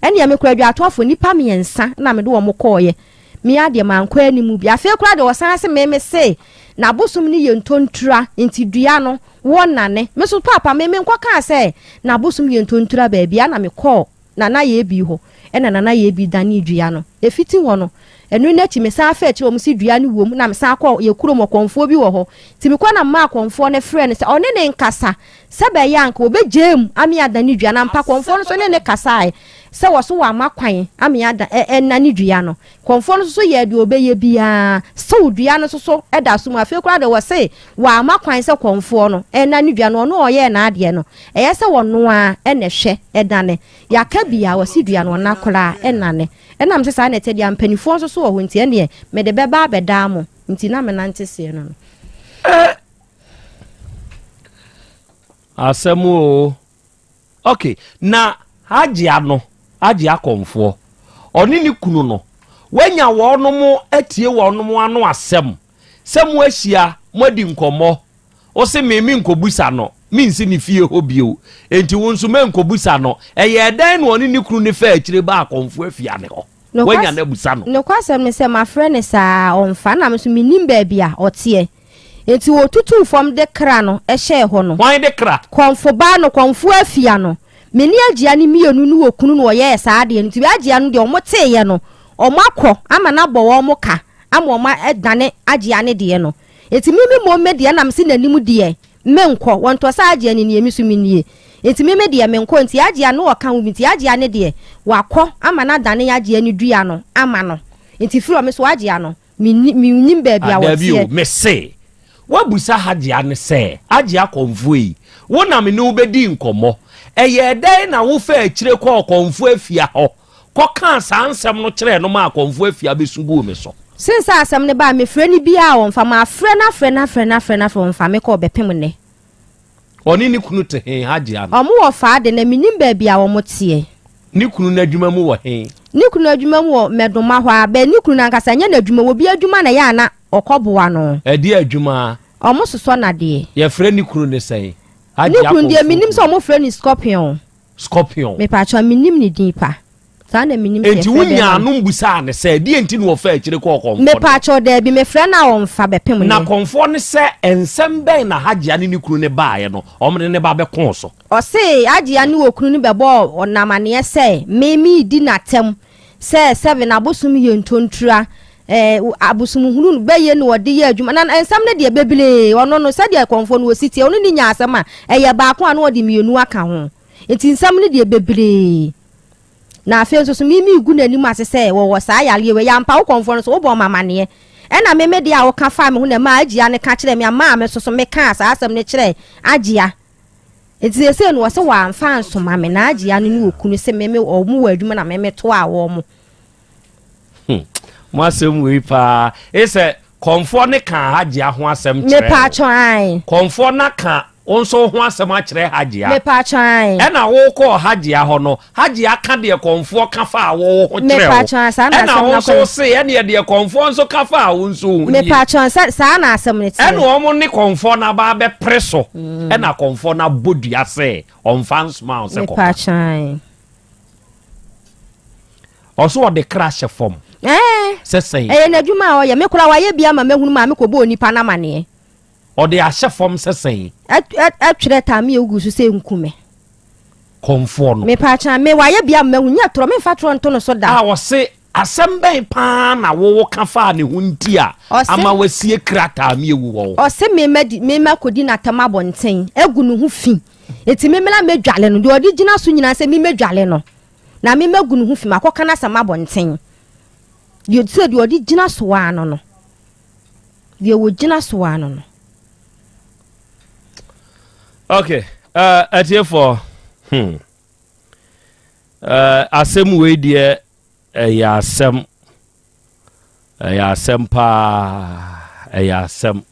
Ɛnneɛ mekɔɔ adwatoafoɔ, nnipa mmiɛnsa na mede wɔn kɔeɛ. Me ara deɛ mankɔ anim bi. Afei koraa deɛ wɔsan se me, mese, N'abosom no yɛ ntontura, nti dua no, wɔnnane. Me nso paapa, me menkɔkaa sɛ n'abosom yɛ ntontura baabiara na mekɔɔ Nana Yebi hɔ, ɛna Nana Yebi danee dua no. Ɛfiti hɔ no, ɛno no akyi mesan faa akyire, wɔn se dua no wom, na mesan kɔɔ yɛ kurom, ɔkɔmfoɔ bi wɔ hɔ. Nti mekɔ na memaa kɔmfoɔ no frɛɛ no sɛ ɔne ne nkasa, sɛ bɛyɛ a anka wɔbɛgyaa mu ame adane dua no. Ampa kɔmfoɔ no nso ne no kasaeɛ sɛ wɔ so wama kwan ame ada ɛ ɛnane dua no. Kɔmfoɔ no nso so yɛɛ deɛ ɔbɛyɛ biara, sew dua no nso so da so mu. Afei koraa deɛ wɔse wama kwan sɛ kɔmfoɔ no ɛnane dua no, ɔno a ɔyɛɛ n'adeɛ no, ɛyɛ sɛ ɔno ara na ɛhwɛ ɛdane. Yɛaka bi a, wɔse dua no ɔna koraa ɛnane. Ɛnam sɛ saa na ɛteɛ deɛ a, mpanimfoɔ nso so wɔ hɔ nti ɛnneɛ mede bɛba abɛdaa mo nti na menante seɛ no no. Eh! Asɛm oo. Ok, na Hajia no, Hajia Kɔmfoɔ, ɔne ne kunu no, wanya wɔnom atie wɔnom ano asɛm sɛ mo ahyia, mo adi nkɔmmɔ, wo se me menkɔbusa no, mensi ne fie hɔ bio, enti wo nso mɛnkɔbusa no, ɛyɛɛ dɛn na ɔne ne kunu no faa akyire baa Kɔmfoɔ afia ne hɔ? Wanya no abusa no? Nokwasɛm ne sɛ mafrɛ no saa a ɔmfa, na me nso mennim baabi a ɔteɛ. Enti wɔtutuu fam de kra no hyɛɛ hɔ no. Hwan de kra? Kɔmfo ba no, Kɔmfo Afia no. Me ne Agyia no mmienu ne okunu na wɔyɛɛ saa adeɛ no. Nti Agyia no deɛ wɔteeɛ no, wɔakɔ ama no abɔ wɔn ka ama wɔadane Agyia no deɛ no. Enti me me mmom me deɛ na mese n'anim deɛ menkɔ. Wɔntɔ sɛ Agyia no nie, me nso menie. Enti me me deɛ menkɔ. Nti Agyia no ɔka ho bi. Nti Agyia no deɛ wakɔ ama no adane Agyia no dua no ama no. Nti firi hɔ me nso Agyia no Menni, mennim baabi a Ah, daabi o, wɔteɛ. mese, woabisa Hajia no sɛ, Hajia Kɔmfoɔ yi, wo na me ne wo bɛdii nkɔmmɔ, ɛyɛɛ dɛn na wofaa akyire kɔɔ Kɔmfoɔ Afia hɔ kɔkaa saa nsɛm no kyerɛɛ no maa Kɔmfoɔ Afia bɛsu guu me so? Since sɛ asɛm no bae, mefrɛ no biara a ɔmfa, mafrɛ no afrɛ no afrɛ no afrɛ no afrɛ, ɔmfa me kɔ bɛpem nnɛ. Ɔne ne kunu te he, Hajia no? Ɔmo wɔ faa de, na mennim baabi a ɔmo teɛ. Ne kunu no adwuma mu wɔ he? Ne kunu adwuma mu wɔ Mɛdoma hɔ ara, but ne kunu no ankasa, ɛnyɛ n'adwuma mu, obi adwuma na ɛyɛ a na ɔkɔboa no. Ɛdeɛ adwuma? Ɔmo sosɔ nadeɛ. Yɛfrɛ ne kunu ne sɛn? Ne kunu deɛ menim sɛ ɔmo frɛ no Scorpion. Scorpion. Mepakyɛw mennim ne din pa. Saa na menim sɛ Enti yɛfrɛ wonyaa bɛɛma no. no mbusaa no sɛ deɛ nti na ɔfaa akyire kɔɔ kɔmfoɔ no hɔ? Mepakyɛw daabi, mefrɛ no a ɔmfa bɛpem Na nnɛ. kɔmfoɔ no sɛ nsɛm bɛn na Hagyia ne ne kunu no baeɛ no ɔmo de ne ba bɛkoo so? Ɔse Hagyia ne okunu no bɛbɔɔ ɔno amaneɛ sɛ me meredi no atɛm sɛ sɛbe n'abosom yɛ ntontura, eh, abosom hunu no bɛyɛ na ɔde yɛ adwuma. Na nsɛm no deɛ bebree, ɔno no sɛdeɛ kɔmfoɔ no ɔsi teɛ, ɔno ne nya asɛm a ɛyɛ baako a na ɔde mmienu aka ho. Nti nsɛm no deɛ bebree. Na afei nso so me megu n'anim ase sɛ wɔwɔ saa yareɛ wei. Ampa wo kɔmfoɔ no so wobɔɔ me amaneɛ. Ɛna me me deɛ a woka faa me ho na ɛmaa Agyia no ka kyerɛɛ me a maa me nso so mekaa saa asɛm no kyerɛɛ Agyia. Nti seesei no wɔse wɔamfa ansoma me na Agyia no ne okunu se me me wɔn wɔ adwuma na me metoaa wɔn. Hmm. Mo asɛm wei paa. Esɛ Kɔmfoɔ no kaa Hajia ho asɛm kyerɛɛ wo. Mepaatwɔ ae. Kɔmfoɔ no aka wo nso ho asɛm akyerɛ Hajia. Mepaatwɔ ae. Ɛna wokɔɔ Hajia hɔ no, Hajia ka deɛ kɔmfoɔ ka faa wo ho kyerɛɛ wo. Mepaatwɔ ae, saa na Ɛna asɛm wo no nso akɔ. wo se ɛneɛ deɛ kɔmfoɔ nso ka faa wo nso ho nie. Mepaatwɔ ae, saa na asɛm no teɛ. Ɛna wɔn ne kɔmfoɔ no aba abɛpere so. Ɛna kɔmfoɔ no abɔ dua sɛ ɔmfa nsoma wo sɛ kɔka. Mepaatwɔ ae. Ɔso ɔde kra hyɛ fam. Ɛɛ. Sɛ sɛn? Ɛyɛ n'adwuma a ɔyɛ. Me koraa wayɛ bi ama mahunu maa mekɔbɔɔ onipa no amaneɛ. Ɔde ahyɛ fam sɛ sɛn? Ɛtwerɛ taame a ɛgu so sɛ nku me. Kɔmfoɔ no. Mepaakyɛw, me wayɛ bi ama mahu. Nyɛ torɔ, memfa torɔ nto no so da. A ɔse asɛm bɛn paa na wo woka faa ne ho nti a ama wasie krataa mi awu wɔ wo? Ɔse me madi me makɔdi n'atam abɔnten agu ne ho fi. Enti me mmra mmɛdwale no. Deɛ ɔde gyina so nyinaa sɛ me mmɛdwale no. Na me magu ne ho fi, makɔka n'asɛm abɔnten. Deɛ sɛ deɛ ɔde gyina so ara no no. Deɛ wɔgyina so ara no no. Okay, uh, atiefoɔ, hmm. Uh, asɛm wei deɛ ɛyɛ asɛm, ɛyɛ asɛm paa, ɛyɛ asɛm,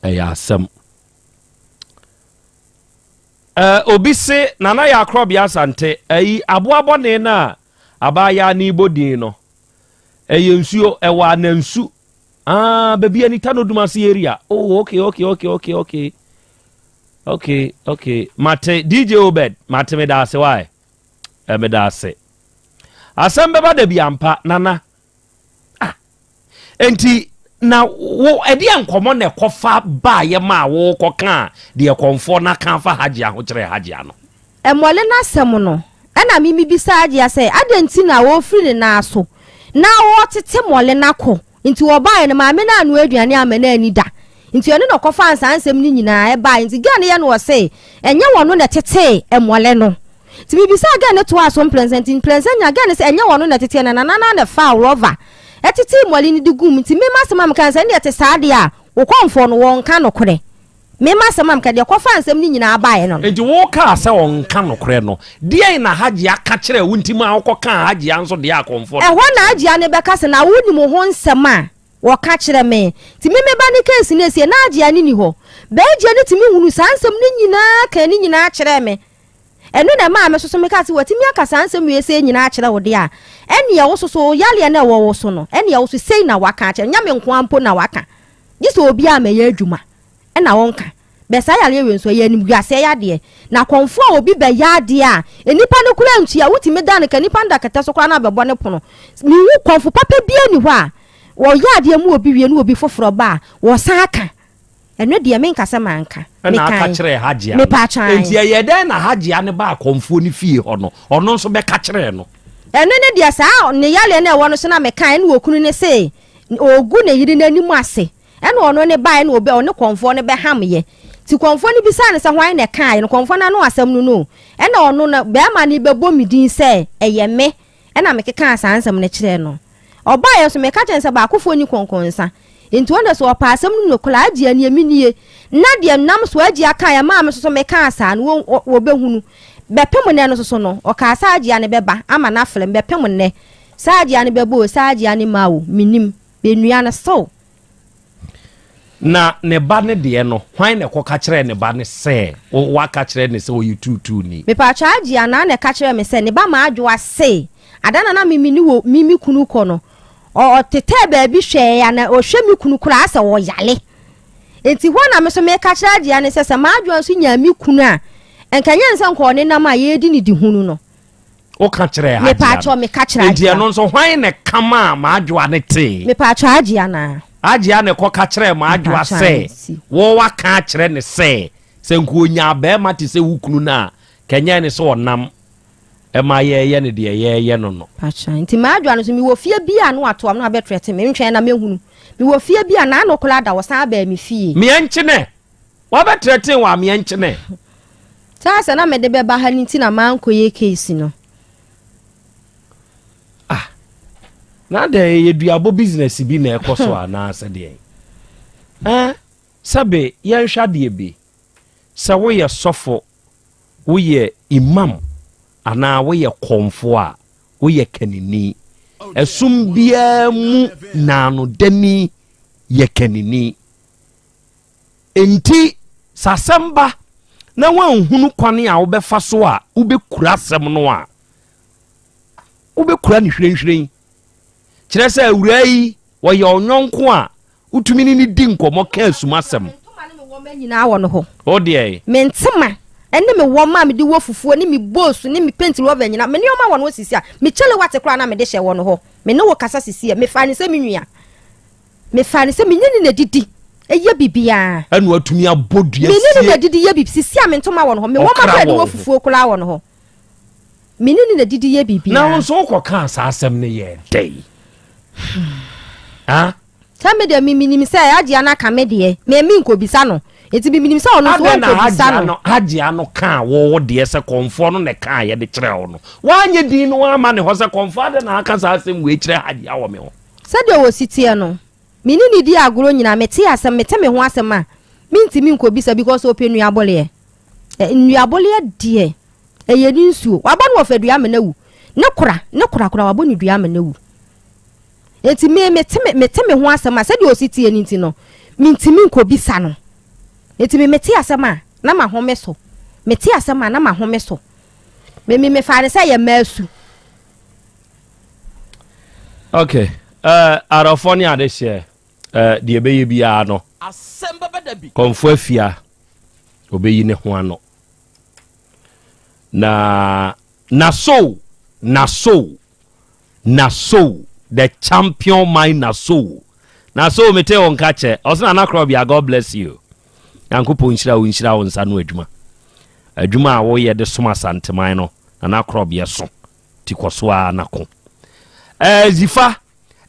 ɛyɛ asɛm. Eh, obi se Nana yɛ akorɔbea Asante, ayi, aboa bɔne no a abaayaa no rebɔ din no, ɛyɛ nsuo, ɛwɔ Anansu. Ah, baabi a Nita no Dumase area. Oh, okay, okay, okay, okay, okay. Okay, okay. Mate, DJ Obed, mate me da ase, why? Eh, me da ase. Asɛm bɛba da bi ampa, Nana. Ah, enti na wo ɛdeɛ nkɔmmɔ na ɛkɔfa baayɛ maa wo kɔkaa deɛ kɔmfoɔ no aka afa Hajia ho kyerɛɛ Hajia no? Mmɔle no asɛm no, ɛna me mebisaa Hajia sɛ adɛn nti na ɔrefiri ne nan so na ɔretete mmɔle no akɔ, nti ɔbaeɛ no maame no annoa aduane amma no anni da, nti ɔno na ɔkɔfaa saa nsɛm no nyinaa ɛbaeɛ, nti girl no yɛ no ɔse ɛnyɛ ɔno na ɛtetee mmɔle no. Nti mebisaa girl no toaa so mprɛnsa nti mprɛnsa nyinaa girl no sɛ ɛnyɛ ɔno na ɛteteɛ no nana no ara na ɛfaa rɔva ɛtetee mmɔle no de guu mu nti me m'asɛm a meka ne sɛ ɛndeɛ ɛte saa deɛ a wo kɔmfoɔ no wɔnka nokorɛ me m'asɛm a meka deɛ kɔfaa nsɛm no nyinaa baeɛ no no. Nti wokaa sɛ ɔnka nokorɛ no deɛn na Hajia ka kyerɛɛ wo nti maa wokɔkaa Hajia nso deɛ a kɔmfoɔ no Ɛhɔ na Hajia no bɛka sɛ na wonim wo ho nsɛm a wɔka kyerɛ me nti me me ba ne case no ɛsie na Hajia no nni hɔ but Hajia no tumi hunu saa nsɛm no nyinaa kaa ne nyinaa kyerɛɛ me Ɛno na ɛmaa me nso so mekaa sɛ, Watumi aka saa nsɛm wei sei nyinaa akyerɛ wo deɛ a, ɛnneɛ wo nso so wo yareɛ no a ɛwɔ wo so no, ɛnneɛ wo nso sei na waka akyerɛ, nyɛ me nko ara mpo na waka, gye sɛ obiara ammɛyɛ adwuma na ɔnka. Bɛ saa yareɛ wei nso, ɛyɛ animguaseɛ yadeɛ. Na kɔmfoɔ a obi bɛyɛ adeɛ a, nnipa no koraa ntua, wotumi da no ka, nnipa no da kɛtɛ so koraa na abɛbɔ ne pono. Menhu kɔmfo papa biara nni hɔ a, ɔyɛ adeɛ ma obi wie na obi foforɔ ba a, wɔsan ka. Ɛno deɛ menka sɛ manka. Ɛna aka kyerɛɛ Hajia no. Enti ɛyɛɛ dɛn na Hajia no baa akɔmfoɔ no fie hɔ no, ɔno nso bɛka kyerɛɛ no? Ɛno ne deɛ saa ne yareɛ no a ɛwɔ no so na mekaeɛ ɛna okunu no se ɔregu ne yere no anim ase ɛna ɔno ne baeɛ na ɔbɛ ɔne kɔmfoɔ no bɛhameɛ nti kɔmfoɔ no bisaa no sɛ hwan na ɛkaeɛ no kɔmfoɔ no ano asɛm no no ɛna ɔno no bɛrima no bɛbɔ me din sɛ ɛyɛ me Ɛnna mekekaa saa nsɛm no kyerɛɛ no. Ɔbaeɛ nso, meka kyerɛɛ no sɛ, Baakofoɔ nni kɔnkɔnsa. Enti ɔno deɛ, sɛ ɔpɛ asɛm no mu nokorɛ a, agye a, neɛ mennie. Na deɛ nam so agye akaeɛ maa me nso so mekaa saa no, wɔbɛhunu. Bɛpem nnɛ no nso so no, ɔkaa sɛ agye a no bɛba ama no afrɛ me. Bɛpem nnɛ, sɛ agye a no bɛba o, sɛ agye a no mma o, mennim. Bɛnnua no still. Na ne ba no deɛ no, hwan na ɛkɔka kyerɛɛ ne ba no sɛ woaka kyerɛ no sɛ ɔyɛ tuutuuni? Mepatwɔ Agye anaa na ɛka kyerɛɛ me sɛ ne ba Maadwoa se ada na na me me ne wɔ me me kunu kɔ no ɔ ɔtetɛɛ baabi hwɛɛ a na ɔhwɛ me kunu koraa asɛ ɔyale. Enti hɔ na me nso meka kyerɛ Agyea no sɛ, sɛ m'adwoa nso nyaa me kunu a, nka ɛnyɛ ne sɛ nka ɔnenam a yɛredi ne dihunu no. Woka kyerɛɛ Agyea no? Mepaakyɛw, meka kyerɛ Agyea. Enti ɛno nso, hwan na ɛka maa m'adwoa no tee? Mepaakyɛw, Agyea no ara. Agyea na ɛkɔka kyerɛɛ m'adwoa sɛ, wo waka akyerɛ no sɛ, sɛ nka ɔnyaa barima te sɛ wo kunu no a, nka ɛnyɛ ne sɛ ɔnam ɛma yɛreyɛ no deɛ yɛreyɛ no no. Pakyɛ, nti m'adwoa no nso mewɔ fie bi a na watoa me na wabɛtrɛte me, ntwɛn na mɛhunu. Mewɔ fie bi a n'ano koraa da, ɔsan baa me fie. Meɛnkyenɛ, wabɛtrɛte wo a meɛnkyenɛ. Saa sɛ na mede bɛba ha no nti na mankɔyɛ case no. Ah, na adɛn ɛyɛ duabɔ business bi na ɛkɔ so anaasɛ deɛn? Eh, sɛbe yɛnhwɛ adeɛ bi, sɛ woyɛ sɔfo Woyɛ imam anaa woyɛ kɔmfoɔ a, woyɛ kanini. Ɛsom biara mu naanodani yɛ kanini. Enti sɛ asɛm ba na woanhunu kwan a wobɛfa so a wobɛkura asɛm no a, wobɛkura no hwirenhwiren. Kyerɛ sɛ awuraa yi, wɔyɛ ɔnyɔnko a Wotumi ne no di nkɔmmɔ ka asumasɛm. Me ntoma ne me wɔma nyinaa wɔ no hɔ. Wo deɛ? Me ntoma ne me wɔma a mede wɔ fufuo ne me bowls ne me paint rubber nyinaa, me nneɛma wɔ no hɔ sisi a. Me kyale wate koraa na mede hyɛ wɔ no hɔ. Me ne wo kasa sisi a, mefaa no sɛ me nua. Mefaa no sɛ me ne no na didi, yɛ biribiara. Ɛna watumi abɔ dua sie. Me ne no na didi yɛ biribi. Sisi a me ntoma wɔ no hɔ. Me wɔma koraa a mede wɔ fufuo koraa wɔ no hɔ. Me ne no na didi yɛ biribiara. Na wo nso wokɔkaa saa asɛm no yɛɛ dɛn? Ha? Sɛ me deɛ me menim sɛ Hajiya no aka me deɛ, me me nkɔbisa no. Nti me menim sɛ ɔno nso Adɛn na ɔnkɔbisa Hajiya no. no Hajiya no kaa wo wo deɛ sɛ kɔmfoɔ no na ɛkaa yɛ de kyerɛɛ wo no? Woanyɛ din no amma ne hɔ sɛ kɔmfoɔ adɛn na aka saa asɛm wei kyerɛ Hajiya wɔ me ho? Sɛdeɛ ɔsi teɛ no, me ne no di agorɔ nyinaa, mete asɛm, mete me ho asɛm a, mentumi nkɔbisa because ɔpɛ nnuaboleɛ. Nnuaboleɛ deɛ, ɛyɛ ne nsuo. Wabɔ no wɔ fadua ama no awu. Ne kora, ne korakora wabɔ no dua ama no awu. Enti me, mete me, mete me ho asɛm a, sɛdeɛ ɔsi teɛ no nti no, mentumi nkɔbisa no. Enti me, mete asɛm a, na mahome so. Mete asɛm a, na mahome so. Me, me, mefaa no sɛ ɛyɛ mmaa su. Okay, uh, arɔfoɔ ne adehyeɛ, uh, deɛ ɛbɛyɛ biara no, kɔmfoɔ afia, ɔbɛyi ne ho ano. Na, na so, na so, Nassau the champion my Nassau Nassau mete wo nka kyɛ ɔsɛ Nana Krɔbea God bless you Nyankopɔn nhyira wo nhyira wo nsa no adwuma adwuma a woyɛ de som Asanteman no Nana Krɔbea so ti kɔ so ara na ko ɛɛ Zifa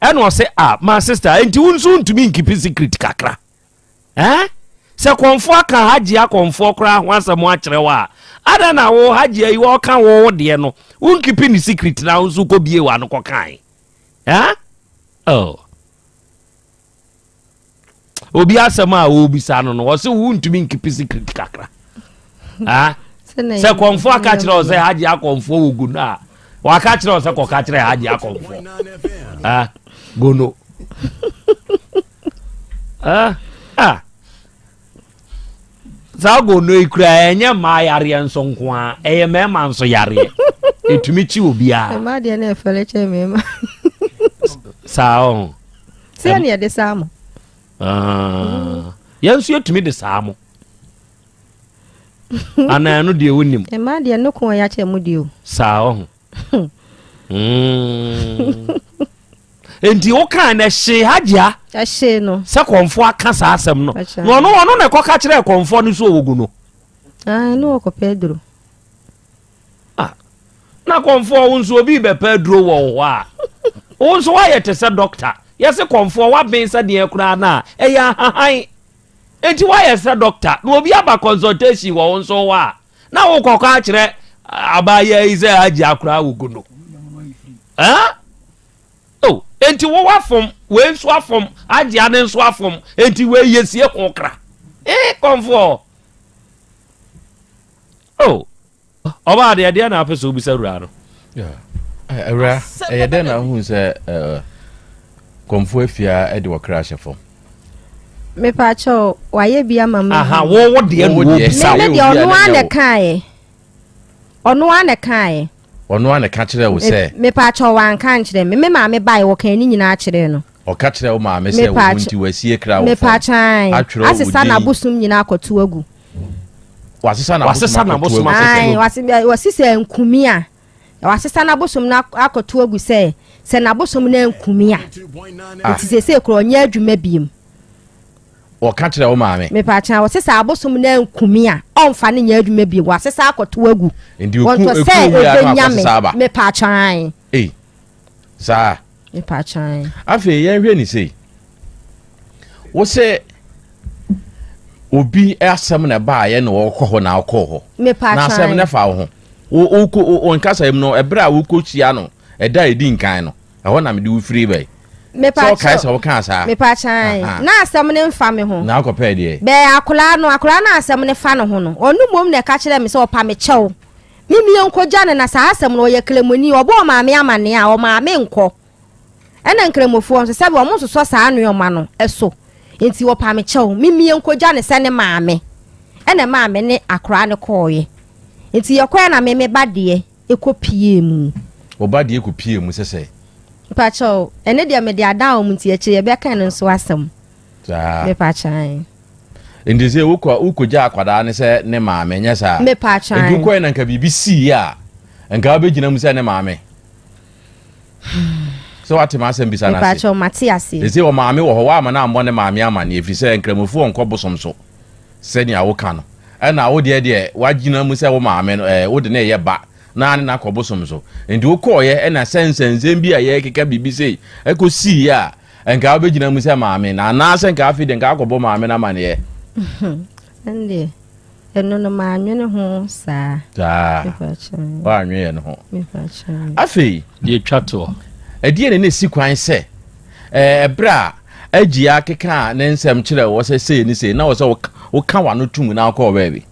ɛna ɔsɛ ah my sister enti wo nso ntumi nkipi secret kakra Eh? Sɛ kɔmfoɔ aka Hajia kɔmfoɔ koraa ho asɛm akyerɛ wo a, adɛn na wo Hajia yi ɔka wo wo deɛ no, wo nkipi ne secret na wo nso kɔ bie w'ano kɔkae? Eh? Oh. Obi asɛm a ɔrebisa no no, ɔse wo ntumi nkipi secret kakra. Ah? Sɛ kɔmfoɔ aka kyerɛ wo sɛ Hajia kɔmfoɔ wɔ gu no a, waka kyerɛ wo sɛ kɔka kyerɛ Hajia kɔmfoɔ. Ah? Gono. Ah, ah. Saa gono yi kura ɛnyɛ mmaa yareɛ nso nko a ɛyɛ mmarima nso yareɛ ɛtumi kyi obiara. Mmaa deɛ na ɛfɛlɛ kyɛn mmarima. Saa ɔho. Sɛ ɛne yɛde saa mo. Ah, yɛn nso yɛtumi de saa mo. Anaa ɛno deɛ wonim. Mmaa deɛ no ko a yɛakyɛ mo deɛ o. Saa ɔho. Mm. Enti wokaa no ɛhyee Hagyia. Ɛhyee no. Sɛ kɔnfoɔ aka saa asɛm no. Na ɔno ɔno na ɛkɔka kyerɛɛ kɔnfoɔ no so ɔwɔ gu no. Ah, ne wɔkɔpɛ aduro. Ah, na kɔnfoɔ wo nso obi bɛpɛ aduro wɔ wo hɔ a, wo nso woayɛ te sɛ dɔkta. Yɛse kɔnfoɔ woaben sɛ deɛ koraa no a, ɛyɛ ahahan. Enti woayɛ sɛ dɔkta na obi aba consultation wɔ wo nso hɔ a, na wokɔkɔ akyerɛ abaayewa yi sɛ Hagyia koraa wɔ gu no. Ah? Oh, enti wo wafom, wei nso afom, agyea ne nso afom, enti wei yɛsie ho kra. Eh, kɔmfoɔ. Oh, ɔbaa deɛ deɛ na apɛ sɛ wobisa awuraa no. Awura, ɛyɛ dɛn na wohu sɛ kɔmfoɔ afia de wɔkra ahyɛ fam? Mepaakyɛw, wayɛ bi ama me. Aha, wo wo deɛ na wobisa. Me deɛ ɔno ara na ɛkaeɛ. Ɔno ara na ɛkaeɛ. Ɔno ara na ɛka kyerɛɛ wo sɛ. Mepaakyɛw wanka ankyerɛ me. Me maame baeɛ wɔkaa ne nyinaa kyerɛɛ no. Ɔka kyerɛ wo maame sɛ wo ho nti wasie kra wɔ fam. Mepaakyɛw, Atwerɛ wo asesa din. n'abosom nyinaa akɔto agu. Wasesa Wasesa n'abosom akɔto n'abosom agu. akɔto Ae, agu. wase wɔsi sɛ nkumi a, wasesa n'abosom no akɔto agu sɛ sɛ n'abosom no ankumi a. Ah. Nti seesei koraa ɔnyɛ adwuma biem. Wɔka kyerɛ wo maame. Mepaakyɛw, wɔsi sɛ abosom no ankumi a, ɔmfa no nyɛ adwuma biem. Wasesa akɔto agu. Nti oku Wɔntɔ eku sɛ wie a na obenya me. wakɔsesa aba. Mepaakyɛw, ae. Ei, saa. Mepaakyɛw. Afei yɛnhwɛ ne sei. Wo sɛ obi asɛm na ɛbaayɛ na ɔkɔ hɔ na ɔkɔɔ hɔ. Na asɛm Mepaakyɛw. no fa wo ho. Wo wokɔ wo nkasa mu no ɛberɛ a wokɔhyia no ɛda a ɛdi nkan no ɛhɔ na mede wo firi bɛyi. Sɛ ɔkae sɛ wokaa saa. Mepaakyɛw. Na asɛm no mfa me ho. Na akɔpɛɛ deɛ. Bɛɛ akwadaa no akwadaa no asɛm no fa ne ho no ɔno mmom na ɛka kyerɛ me sɛ ɔpa me kyɛw. Me mie nkɔgya no na saa asɛm no ɔyɛ kramoni ɔbɔ ɔmaame amaneɛ a ɔmaame nkɔ. Ɛna nkramofoɔ nso sɛbi wɔn nsosɔ saa nnoɔma no so nti wɔpa me kyɛw me mie nkɔgya no sɛ ne maame. Ɛna ɛmaa me ne akoraa no kɔɔeɛ. Nti yɛkɔɛ na me me ba deɛ ɛkɔ piee mu. Wo ba deɛ kɔ piee mu sɛ sɛn? Mpakyɛw, ɛno deɛ mede adan wɔn nti akyire yɛbɛka ɛno nso asɛm. Saa. Mepakyɛw ae. Nti sɛ wokɔ wokɔgya akwadaa no sɛ ne maame nyɛ saa? Mepakyɛw ae. Nti wokɔɛ na nka biribi sii a nka wobɛgyina mu sɛ ne maame? Sɛ wate m'asɛm bisa no ase? Mepakyɛw mate aseɛ. Ɛsɛ ɔmaame wɔ hɔ woama no ammɔ ne maame amanneɛ ɛfiri sɛ nkramofoɔ nkɔ bosom so sɛnea woka no ɛna wo deɛ deɛ woagyina mu sɛ wo maame no ɛɛ wode ne yɛ ba na ne no akɔ bosom so nti wokɔɔyɛ ɛna sɛ nsɛnsɛm bi a yɛkeka biribi sei ɛkɔ siiɛ a Nka wobɛgyina mu sɛ maame no anaasɛ nka afei deɛ nka akɔbɔ maame no amaneɛ? Ɛndeɛ, ɛno no mannwene ho saa. Saa, woannwene yɛn ho. Afei, Deɛ ɛtwa toɔ. Ɛdeɛn na na ɛsi kwan sɛ ɛberɛ a Agyia kekaa ne nsɛm kyerɛɛ wo sɛ sei ne sei, na wɔ sɛ woka w'ano tom na wokɔɔ baabi?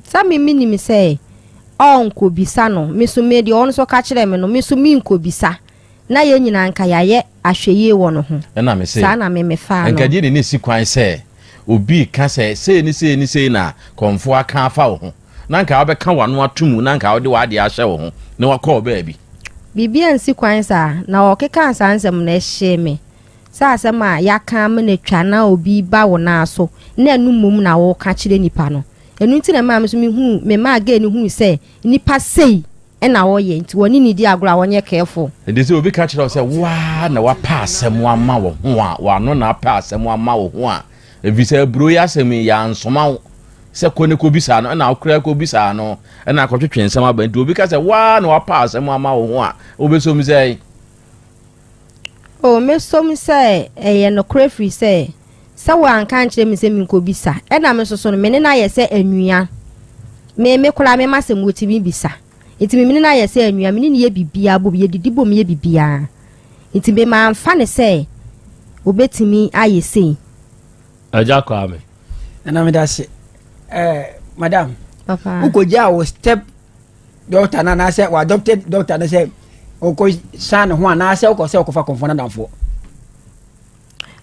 Sɛ me menim sɛ ɔnkɔbisa no, me nso me deɛ ɔno nso ka kyerɛɛ me no, me nso menkɔbisa. Na yɛn nyinaa anka yɛayɛ ahwɛyie wɔ no ho. Ɛna me se, Saa na me mefaa no. Nka gye ne ne si kwan sɛ obi reka sɛ sei ne sei ne sei na kɔmfoɔ aka afa wo ho, na anka wobɛka w'ano ato mu na anka wode w'adeɛ ahyɛ wo ho na wakɔ wo baabi. Biribi ansi kwan saa, na ɔkekaa saa nsɛm no, ɛhyee me sɛ asɛm a yɛaka ama no atwa na obi ba wo nan so na ɛno mmom na woreka kyerɛ nipa no. Ɛno nti na ɛmaa me nso mehuu, memaa girl no huu sɛ nipa sei na ɔyɛ nti wɔne no di agorɔ a wɔnyɛ careful. Enti sɛ obi ka kyerɛ wo sɛ wo ara na woapɛ asɛm ama wo ho a, w'ano na apɛ asɛm ama wo ho a, efisɛ aburow yi asɛm yi, yɛansoma wo sɛ kɔ ne kɔbisa no, ɛna wo koraa kɔbisaa no, ɛna akɔtwetwe nsɛm aba. Nti obi ka sɛ wo ara na woapɛ asɛm ama wo ho a, wobɛsɔ mu sɛn? Oh, mɛsɔ mu sɛ ɛyɛ nokorɛ firi sɛ, sɛ woanka ankyerɛ me sɛ menkɔbisa, ɛna me nso so no, me ne no ayɛ sɛ anua. Me, me koraa me m'asɛm wɔtumi bisa. Nti me me ne no ayɛ sɛ anua, me ne no yɛ biribiara bom, yɛdidi bom yɛ biribiara. Nti me mamfa no sɛ ɔbɛtumi ayɛ sei. Agya Kwame. Nana meda ase. Eh, madam. Papa. Wokɔgyaa wo step daughter no anaasɛ wɔ adopted daughter no sɛ ɔkɔ san ne ho anaasɛ wokɔ sɛ ɔkɔfa kɔmfoɔ no adamfoɔ.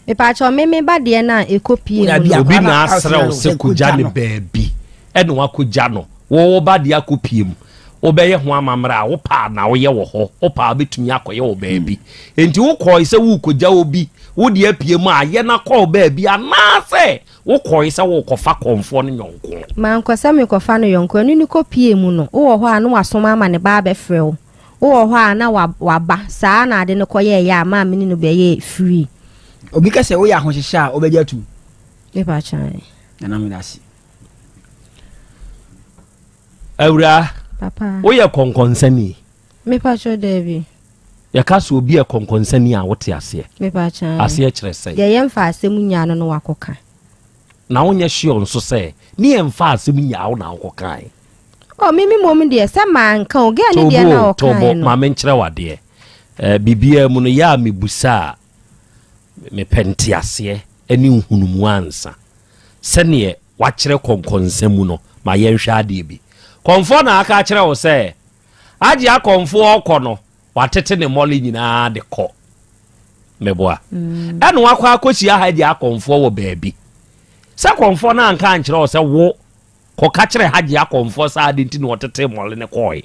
Mepaakyɛw me me ba deɛ no a ɛkɔ pie mu no. Obi na asrɛ wo sɛ kɔgya ne baabi ɛna wakɔgya no wo wo ba deɛ akɔ pie mu wobɛyɛ ho amammerɛ a wopɛ a na woyɛ wɔ hɔ wopɛ a wobɛtumi akɔyɛ wɔ baabi nti wokɔe sɛ worekɔgya obi wo deɛ apue mu a yɛ na kɔɔ baabi anaasɛ Wokɔe sɛ worekɔfa kɔmfoɔ no yɔnko. Mankɔ sɛ merekɔfa no yɔnko. Ɛno ne kɔpuee mu no, wowɔ hɔ a na wasoma ama ne ba abɛfrɛ wo. Wowɔ hɔ a na waba. Saa ara na ade no kɔyɛeɛ a maa me ne no bɛyɛɛ free. Obi ka sɛ woyɛ ahohyehyɛ a, wobɛgye atum? Me pa kyɛw. Nana meda ase. Awuraa, Papa. woyɛ kɔnkɔnsani? Me pa kyɛw daabi. Yɛka sɛ obi yɛ kɔnkɔnsani a, wote aseɛ? Me pa kyɛw. Aseɛ kyerɛ sɛn? Deɛ yɛmfa asɛm nyaa no na wakɔka. Na wonyɛ sure nso sɛ ne yɛmfa asɛm nyaa wo na wokɔkae? Oh, me me mmom deɛ, sɛ manka o, girl no deɛ na Tobo o, ɔkaeɛ tobo, no. ma menkyerɛ wo adeɛ. Eh, biribiara mu no, yɛ a mebusa a, mepɛ nteaseɛ ne nhunumu ansa. Sɛdeɛ wakyerɛ kɔnkɔnsa mu no, ma yɛnhwɛ adeɛ bi. Kɔmfoɔ na aka akyerɛ wo sɛ, Agye akɔmfoɔ ɔkɔ no, watete ne mmɔle nyinaa de kɔ. Meboa. Ɛna wakɔ akɔhyia Hagye akɔmfoɔ wɔ baabi. Sɛ kɔmfoɔ no anka ankyerɛ wo sɛ wo kɔka kyerɛ Hagye akɔmfoɔ sɛ ade nti na ɔtetee mmɔle no kɔɔe.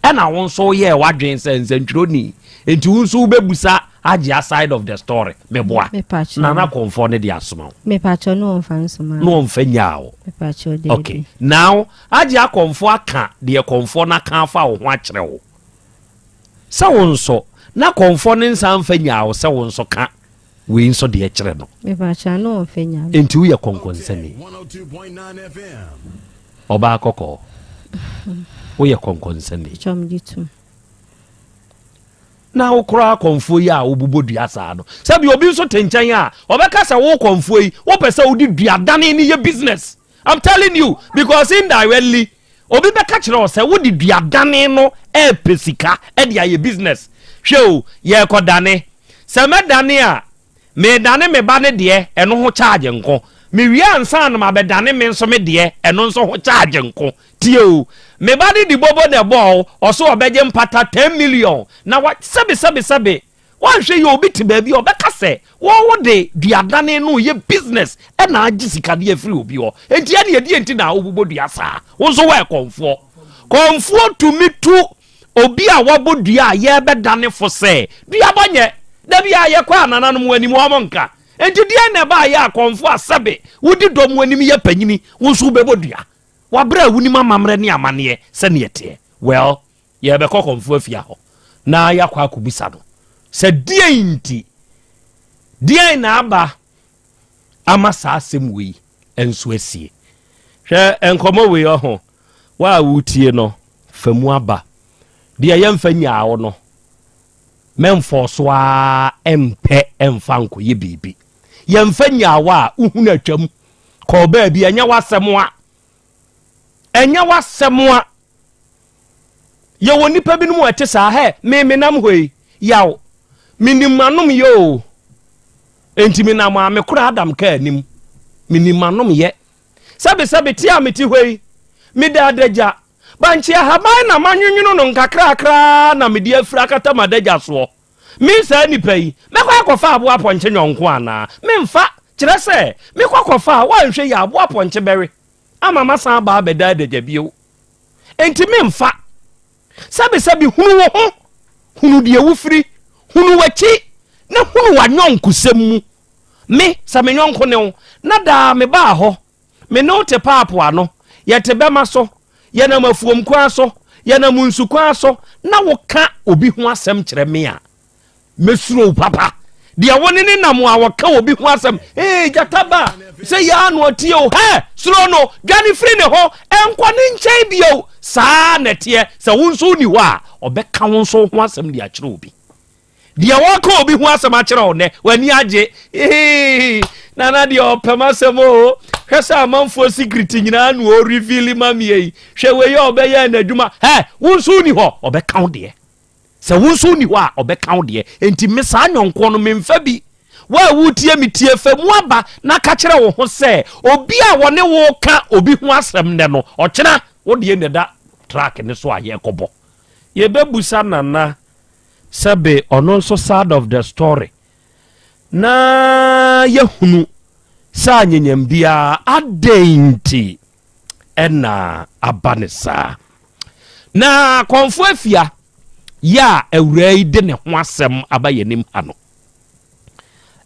Ɛna wo nso woyɛɛ w'adwene sɛ nsɛntwerɛni, nti wo nso wobɛbusa Agyea side of the story, meboa? Mepakyɛw. Nana Kɔmfɔ no de asoma wo? Mepakyɛw, ne wɔmfa nsoma Na wɔmfa nyaa wo? Mepakyɛw, daabi. Okay, now Agyea Kɔmfɔ aka deɛ Kɔmfɔ no aka afa wo ho akyerɛ wo. Sɛ wo nso, na Kɔmfɔ no nsa mfa nyaa wo sɛ wo nso ka wei nso deɛ kyerɛ no. Mepakyɛw, ne wɔmfa nyaa me. Enti woyɛ kɔnkɔnsani? Ɔbaa kɔkɔɔ, woyɛ kɔnkɔnsani? Mepakyɛw, megye tom. Na wo koraa kɔmfoɔ yi a wobobɔ dua saa no, sɛbi obi nso te nkyɛn a, ɔbɛka sɛ wo kɔmfoɔ yi, wopɛ sɛ wode duadane no yɛ business. I'm telling you, because indirectly, obi bɛka kyerɛ wo sɛ wode duadane no ɛrepɛ sika de ayɛ business. Hwɛ o, yɛrekɔdane. Sɛ mɛdane a, Meredane me ba no deɛ, ɛno ho charge nko. Mewie ansa na mabɛdane me nso me deɛ, ɛno nso ho charge nko. Tie o, me ba no di bobo na ɛbɔɔ wo, ɔso ɔbɛgye mpata 10 million na wa, sɛbe sɛbe sɛbe, woanhwɛ yie obi te baabi a ɔbɛka sɛ wo wode duadane no reyɛ business ɛna agye sika de afiri obi hɔ. Enti ɛneɛ deɛ nti na wobobɔ dua saa? Wo nso woyɛ kɔmfoɔ. Kɔmfoɔ tumi tu Obi a wabɔ dua a yɛrebɛdane fo sɛ duabɔ nyɛ. Da bi a yɛkɔ a nananom anim wɔn nka. Enti deɛn na ɛbaeɛ a kɔmfo a sɛbe wodi dɔm anim yɛ panyini wo nso wobɛbɔ dua wɔ berɛ a wonim amammerɛ ne amanneɛ sɛdeɛ ɛteɛ? Well, yɛrebɛkɔ kɔmfo afia hɔ na yɛakɔ akɔbisa no sɛ deɛn nti, deɛn na aba ama saa asɛm wei nso asie. Hwɛ nkɔmmɔ wei ɔho, wo a wotie no, fa mu aba. Deɛ yɛmfa nyaa wo no, mɛmfɔɔ so ara mpɛ mfa nkɔyɛ biribi. Yɛmfa nyaa wo a, wohunu atwam. Kɔɔ baabi, ɛnyɛ w'asɛm a. Ɛnyɛ w'asɛm a. Yɛwɔ nnipa binom a ɛte saa. Hɛ, me menam hɔ yi, yaw. Menim m'anom yɛ o. Enti menam a mekora Adam kaa anim. Menim m'anom yɛ. Sɛbesɛbe, te a mete hɔ yi, meda adagya. Bankye ahaban na manwenwene no nkakrakra na mede afiri akata m'adagya soɔ. Me saa nipa yi, mɛkɔ akɔfa aboa pɔnkye nyɔnko anaa? Memfa! Kyerɛ sɛ, mekɔ kɔfa a, woanhwɛ yie a, aboa pɔnkye bɛwe ama masan aba abɛda adagya bio. Enti memfa! Sɛbesɛbe, hunu wo ho, hunu deɛ wofiri, hunu w'akyi, na hunu w'ayɔnkosɛm mu. Me, sɛ me yɔnko ne wo, na daa mebaa hɔ, me ne wo te paapo ano, yɛte bɛma so, yɛnam afuom kwan so, yɛnam nsu kwan so, na woka obi ho asɛm kyerɛ me a, mɛsuro wo papa. Deɛ wo ne ne nam a wɔka obi ho asɛm, ee gyata ba, sɛ yɛ ano atie o, hɛ, suro no, dwane firi ne ho, ɛnkɔ ne nkyɛn bio. Saa na ɛteɛ, sɛ wo nso wonni hɔ a, ɔbɛka wo nso ho asɛm de akyerɛ obi. Deɛ wɔka obi ho asɛm akyerɛ wo nnɛ, w'ani agye. Hee, Nana deɛ ɔpɛ m'asɛm o. Hwɛ sɛ amanfoɔ secret nyinaa na ɔreveal ma me yi. Hwɛ wei a ɔbɛyɛɛ n'adwuma. Hɛ, wo nso wonni hɔ, ɔbɛka wo deɛ. Sɛ wo nso wonni hɔ a, ɔbɛka wo deɛ. Enti me saa nyɔnkoɔ no, memfa bi. Wo a woretie me, tie fa mu aba na ka kyerɛ wo ho sɛ, obi a wɔne wo reka obi ho asɛm nnɛ no, ɔkyena wo deɛ na ɛda track no so a yɛrekɔbɔ. Yɛbɛbusa Nana Sɛbe ɔno nso side of the story na yɛhunu sɛ anyanyam biara adɛn nti ɛna aba ne saa. Na Kɔmfo Afia yɛ a awuraa yi de ne ho asɛm aba yɛn anim ha no,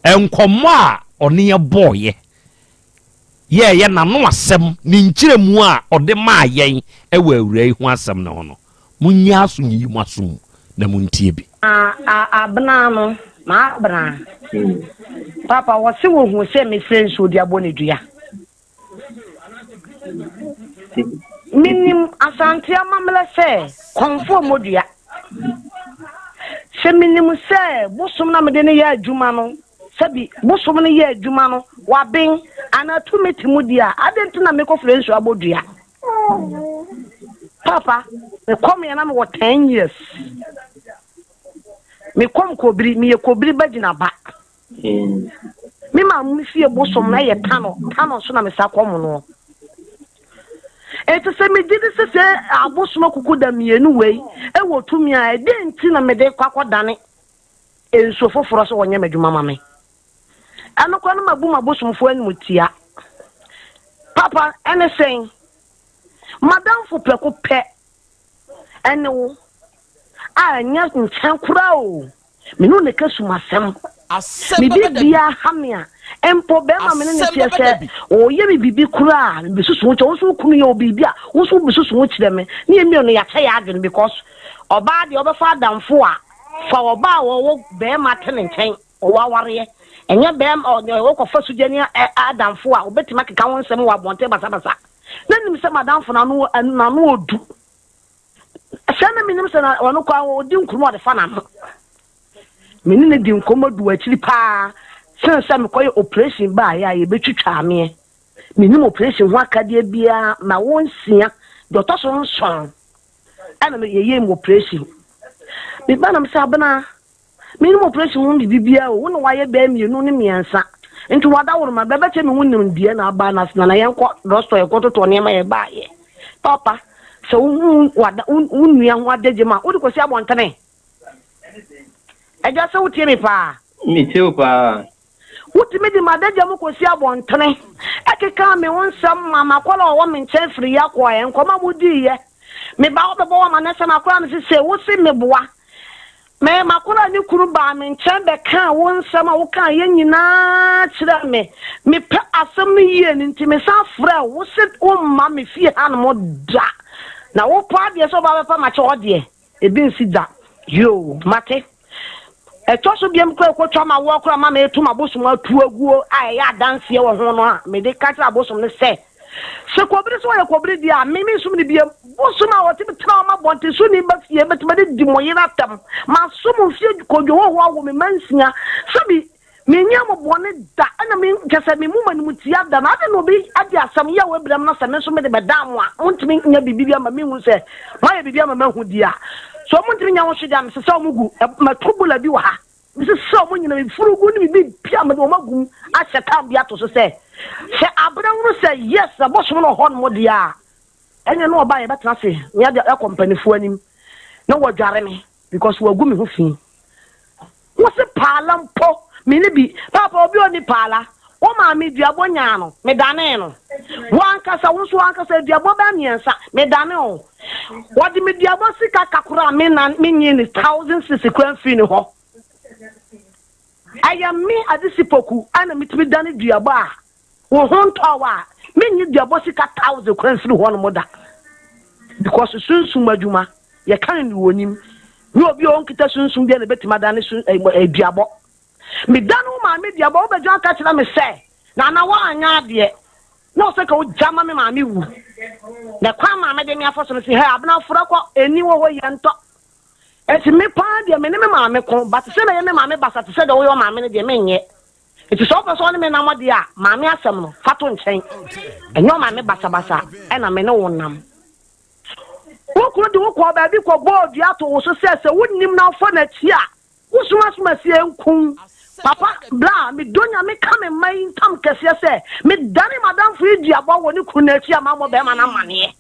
nkɔmmɔ a ɔne yɛ bɔɔyɛ yɛɛyɛ n'ano asɛm ne nkyerɛmu a ɔde maa yɛn wɔ awuraa yi ho asɛm no ho no, Monyɛ aso nyiyi mo aso mu na montie bi. A a abena no, m'abena. Papa, wɔse wɔhuu sɛ mesrɛ nsuo de abɔ ne dua. Menim Asante amammerɛ sɛ kɔmfoɔ mmɔ dua. Sɛ menim sɛ bosom na mede no yɛ adwuma no, sɛbi bosom no yɛ adwuma no, waben anaa tumi te mu di a, adɛn nti na mekɔfrɛ nsuo abɔ dua? Papa, mekɔm yɛ na mewɔ 10 years. Mekɔm kobiri, meyɛ kobiri ba gyina ba. Me maame me fie bosom na yɛ tano, tano nso na mesa kɔm no. Eti sɛ megye di sɛ sɛ abosom akuku da mmienu wei ɛwɔ tumi a ɛdɛn nti na mede kɔ akɔdane nsuo foforɔ sɛ wɔnyɛ m'adwuma ma me. Ɛno koraa na mabu m'abosomfoɔ animtia. Papa, ɛne sɛn? M'adamfo prɛko pɛ ɛne wo a ɛnyɛ nkyɛn koraa o. Me ne wo na ɛka sumasɛm. Me biribiara ha me a, mpo bɛrima me ne no teɛ sɛ ɔyɛ me biribi koraa a, mebesusu ho kyerɛ. Wo nso wo kunu yɛ wo biribi a, wo nso wobesusu ho kyerɛ me. Ne yɛn mmienu yɛakyɛ yɛn adwene because ɔbaa deɛ ɔbɛfa adamfo a, fa ɔbaa a ɔwɔ bɛrima te ne nkyɛn, ɔwɔ awareɛ. Ɛnyɛ bɛrima ɔkɔfa sugyani adamfo a, ɔbɛtumi akeka wo nsɛm wɔ abɔnten basabasa. Na nim sɛ m'adamfo no ano n'ano ɔdu. Sɛ na menim sɛ na ɔno koraa ɔdi nkuruma ɔde fa n'ano. Me ne no di nkɔmmɔ du akyiri paa sen sɛ mekɔyɛ operation baeɛ a yɛbɛtwitwaa meɛ. Menim operation ho akadeɛ biara ma wɔnsia deɛ ɔtɔ so nson ɛna yɛyɛɛ mu operation. Meba na mesɛ abena Mennim operation ho biribi biara o, wo na wayɛ bɛyɛ mmienu ne mmiɛnsa nti w'adaworoma bɛbɛkyɛ me ho nimdeɛ na aba na na yɛnkɔ drugstore yɛkɔ totɔ nneɛma yɛbaayɛ. Papa, sɛ wohu w'ada wo nua ho adagye ma wode kɔsi abɔntene. Agya sɛ wotie me paa. Metie wo paa. Wotumi de m'adagya mu kɔsi abɔntene ɛkekaa me ho nsɛm ma m'akwadaa a ɔwɔ me nkyɛn firi yɛ kɔɛ nkɔmmɔ a modiiɛ. Meba hɔ bɛbɔ wo amanneɛ sɛ m'akwadaa no sesei wo se meboa. Me m'akwadaa ne kunu baa me nkyɛn bɛkaa wo nsɛm a wokaeɛ nyinaa kyerɛɛ me. Mepɛ asɛm no yie no nti mesan frɛɛ wo, wo se womma me fie hanom da. Na wo paa deɛ sɛ woba bɛpa m'akyɛ hɔ deɛ, ebi nsi da. Yoo, mate. Ɛtɔ so biam koraa ɛkɔtwa m'awoɔ koraa ma meto m'abosom atu aguo a ɛyɛ adanseɛ wɔ ho no a mede ka kyerɛ abosom no sɛ, Sɛ kɔbiri sɛ ɔyɛ kɔbiri deɛ a, me mensom no biam. Bosom a ɔtumi tena hɔ ma bɔntesoni ba fie bɛtumi de di mo yere atɛm. Masom mfeɛ kodwo hɔhoɔ awo me mma nsia. Sɛbi menyɛɛ mo bɔne da ɛna me kyɛ sɛ memmu mo animtia da. Na adɛn na obi adi asɛm yaw abrɛ me na sɛ me nso mede bɛdan mo a, montumi nyɛ biribi bi ama menhu sɛ moayɛ biribi ama mahu deɛ a? So montumi nyɛ ho hwee deɛ a, mesesa wɔn gu. Mato bola bi wɔ ha. Mesesa wɔn nyinaa, me furugu ne me biribiara mede wɔn agu mu ahyɛ tam bi ato so sɛ, sɛ abena hunu sɛ yes, na bosom no wɔ hɔnom deɛ a, ɛnneɛ na ɔba a yɛbɛtena ase na yɛde akɔ mpanimfoɔ anim na wɔadware me because wɔagu me ho fi. Wo se paala mpo, me ne bi. Paapa, obi a ɔnni paala, wo maame duabɔ nyaa no, medanee no. Wo ankasa, wo nso ankasa aduabɔ bɛyɛ mmiɛnsa, medane wo. Wɔde me duabɔ sika ka koraa me na menyee ne 1006 koraa mfiri ne hɔ. Ɛyɛ me Adesi Poku a na metumi dane duabɔ a wo ho ntɔɔ wo a, mennye duabɔ sika thousand koraa mfiri hɔnom da. Because sunsum adwuma, yɛka no ne wɔnim. Nyɛ obi a ɔnkita sunsum biara na ebetumi adane sun eh, eh, duabɔ. Medane wo maame duabɔ, wobɛdwan aka kyerɛ me sɛ, Nana woanyɛ adeɛ. Na ɔsɛ ka ogya ma me maame wu. Na kwan maame de me afa so no si, hɛ, abena frɛ kɔ, ɛni wɔ hɔ yɛ ntɔ. Enti me paa deɛ me ne me maame ko, but sɛ mɛyɛ me maame basa te sɛ deɛ woyɛ maame no deɛ menyɛ. Enti sɛ wopɛ sɛ ɔne me nam deɛ a, maame asɛm no, fa to nkyɛn. Ɛnyɛ ɔmaame basabasa ɛna me ne wo nam. Wo kunu de wo kɔɔ baabi kɔbɔɔ dua to wo so sɛ sɛ wonnim na wofa n'akyi a, Wo somasoma sie nku. Papa bra me dɔ nyame ka me mma yi ntam kɛseɛ sɛ me dane madamfo yi duabɔ wɔ ne kunu no akyi a mammɔ bɛrima no amaneɛ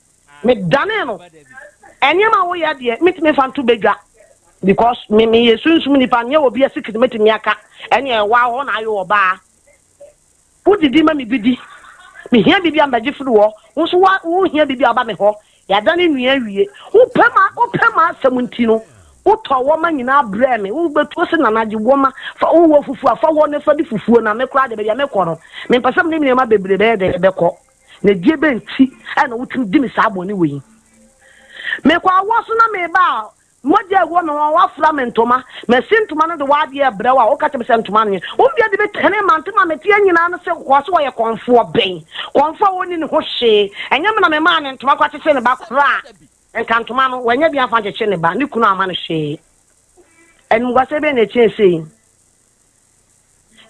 me dane no ɛnneɛma a woyɛ deɛ mentumi mfa nto badwa because me meyɛ sunsum nipa nyɛ obi asikiri mɛtumi aka ɛne ɛwɔ hɔ na ayɛ ɔbaa Wodidi ma me bi di. Mehia biribi a mɛgye firi hɔ. Wo nso wa wohia biribi a woba me hɔ. Yɛadane nnua awie. Wopɛ ma wopɛ m'asɛm nti no, wotɔɔ wɔma nyinaa brɛɛ me. Wobɛtuo se Nana gye wɔma fa wowɔ fufuo a fa wɔ ne fa di fufuo na me koraa deɛ baabi a mekɔ no mempɛ sɛ mede nneɛma bebree bɛyɛ dɛn bɛkɔ. Na deɛ bɛn nti na wotumi di me saa bɔne wei? Mekɔ awɔ so na meba a Mogya a ɛwɔ me ho, woafura me ntoma. Masi ntoma no de w'adeɛ rebrɛ wo a, woka kyerɛ me sɛ ntoma no nye. Wo bea de me tene mante ma meteɛ nyinaa no sɛ kɔɔ sɛ ɔyɛ kɔmfoɔ bɛn? Kɔmfoɔ a ɔnni ne ho hwee. Ɛnyɛ me na memaa no ntoma koraa kyekyere ne ba koraa. Nka ntoma no, wanya bi amfa ankyekyere ne ba. Ne kunu amma no hwee. Animguaseɛ bɛn na ɛkyɛn sei?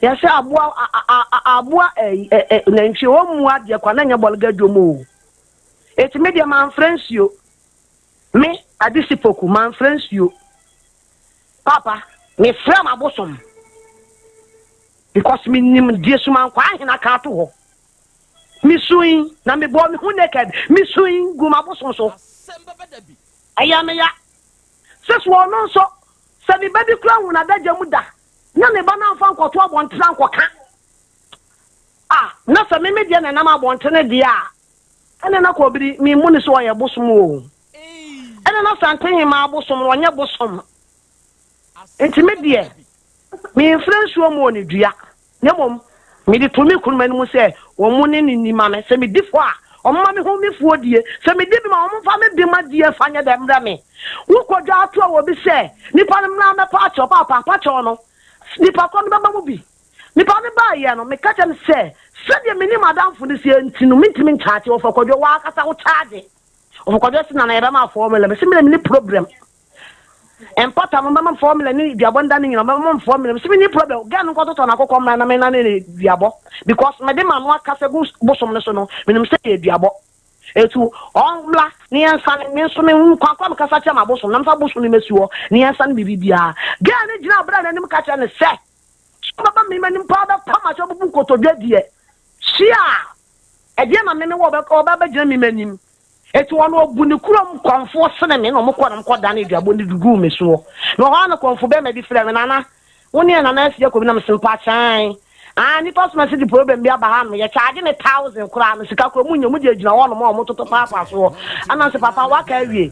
Yɛsɛ aboa aboa nantwie ɔmmu adeɛ kwa na nyɛ bɔlga dwom o. Eti me deɛ mamfrɛ nsuo. Me, Adisi Poku, manfrɛ nsuo. Papa, mefrɛ m'abosom because menim deɛ Sumankwaa Ahene aka ato hɔ. Mesui na mebɔɔ me ho naked, mesui guu m'abosom so. Ɛyɛ me ya sɛ so ɔno nso, sɛ ne ba bi koraa hu n'adagya mu da na ne ba no amfa ankɔto abɔntene ankɔka a, na sɛ me me deɛ na ɛnam abɔntene deɛ a, Ɛna na kɔbiri me mmu no sɛ ɔyɛ bosom oo. Ɛna na Santehemaa bosom no ɔnyɛ bosom. Nti me deɛ, memfrɛ nsuo mmɔɔ no dua, na mmom mede to me kununom anim sɛ wɔn ne no nni ma me. Sɛ medi fɔ a, wɔmma me ho me fuo die. Sɛ medi bem a, wɔmfa me bem adie mfa nyɛ dɛn mmrɛ me. Wokɔ dwa ato a obi sɛ, Nipa no mmra mmɛpa akyɛw, paapa, pa kyɛw no, nipa korɔ no bɛma mu bi. Nipa no baeɛ no, meka kyerɛɛ no sɛ, sɛdeɛ menim m'adamfo no sie nti no, mentumi nkyagye. Wɔfa Kwadwo, w'ankasa wo kyagye. Wɔfa Kwadwo se, Nana yɛbɛma wo formula. Mese, me deɛ menni problem. Mpata no, bɛma me formula ne duabɔ nda no nyina, bɛma me formula. Mese menni problem. Girl no nkɔtotɔ n'akokɔ mmra na mennane ne duabɔ. Because mede m'ano akasa gu bosom no so no, menim sɛ ɛyɛ duabɔ. Etu, ɔmmra na yɛnsane, me nso mehu kwan koraa mekasa kyerɛ m'abosom na memfa bosom no mesi hɔ na yɛnsane biribiara. Girl no gyinaa bra no anim ka kyerɛɛ no sɛ, Sɛ ɔbɛba me m'anim paa bɛpam akyɛ ɔbɛbu nkotodwe deɛ, hyia a, ɛdeɛn na me mewɔ ɔbɛ abɛgyina me m'anim? Eti ɔno ɔbu ne kurom kɔmfoɔ sene me na ɔmo kɔɔ na ɔmo kɔ dane aduabɔ no de guu me soɔ. Na ɔhɔ ara na kɔmfo bɛɛma bi frɛɛ me, Nana, wo ne yɛn Nana asi akɔ bi? Na mese, Mpakyɛw, aah, nnipa soma sɛ de problem bi aba ha nom, yɛ charge me thousand koraa no, sika koraa ɔmo nnya, ɔmo gyina gyina hɔ nom a ɔmo toto paapaa soɔ. Ɛna mese, Papa, waka awie.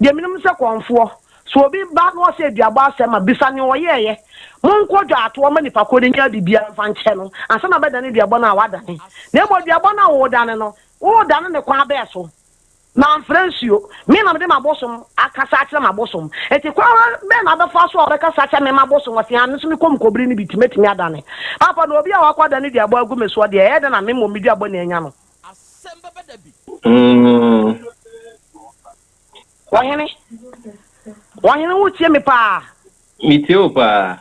Deɛ menim ne sɛ kɔmfoɔ, Sɛ obi ba na ɔsɛ aduabɔ asɛm a, bisa nea ɔyɛeɛ. Monkɔ dwaatoɔ mma nipa korɔ no nnya biribiara mfa nkyɛ no ansa na ɔbɛdane duabɔ no a wadane. Na mmom duabɔ no a woredane no, woredane no kwan bɛn so? Mamfrɛ nsuo. Me na mede m'abosom akasa akyerɛ m'abosom. Enti kwan bɛn na wobɛfa so a wobɛkasa akyerɛ me m'abosom? Ɔse, Aa, me nso mekɔ mukɔbiri no bi nti mɛtumi adane. Papa, na obi a wakɔ adane duabɔ agu me soɔ deɛ, ɛyɛ dɛn na me mmom me duabɔ na anya no? Ɔhene, ɔhene wotie me paa? Metie wo paa.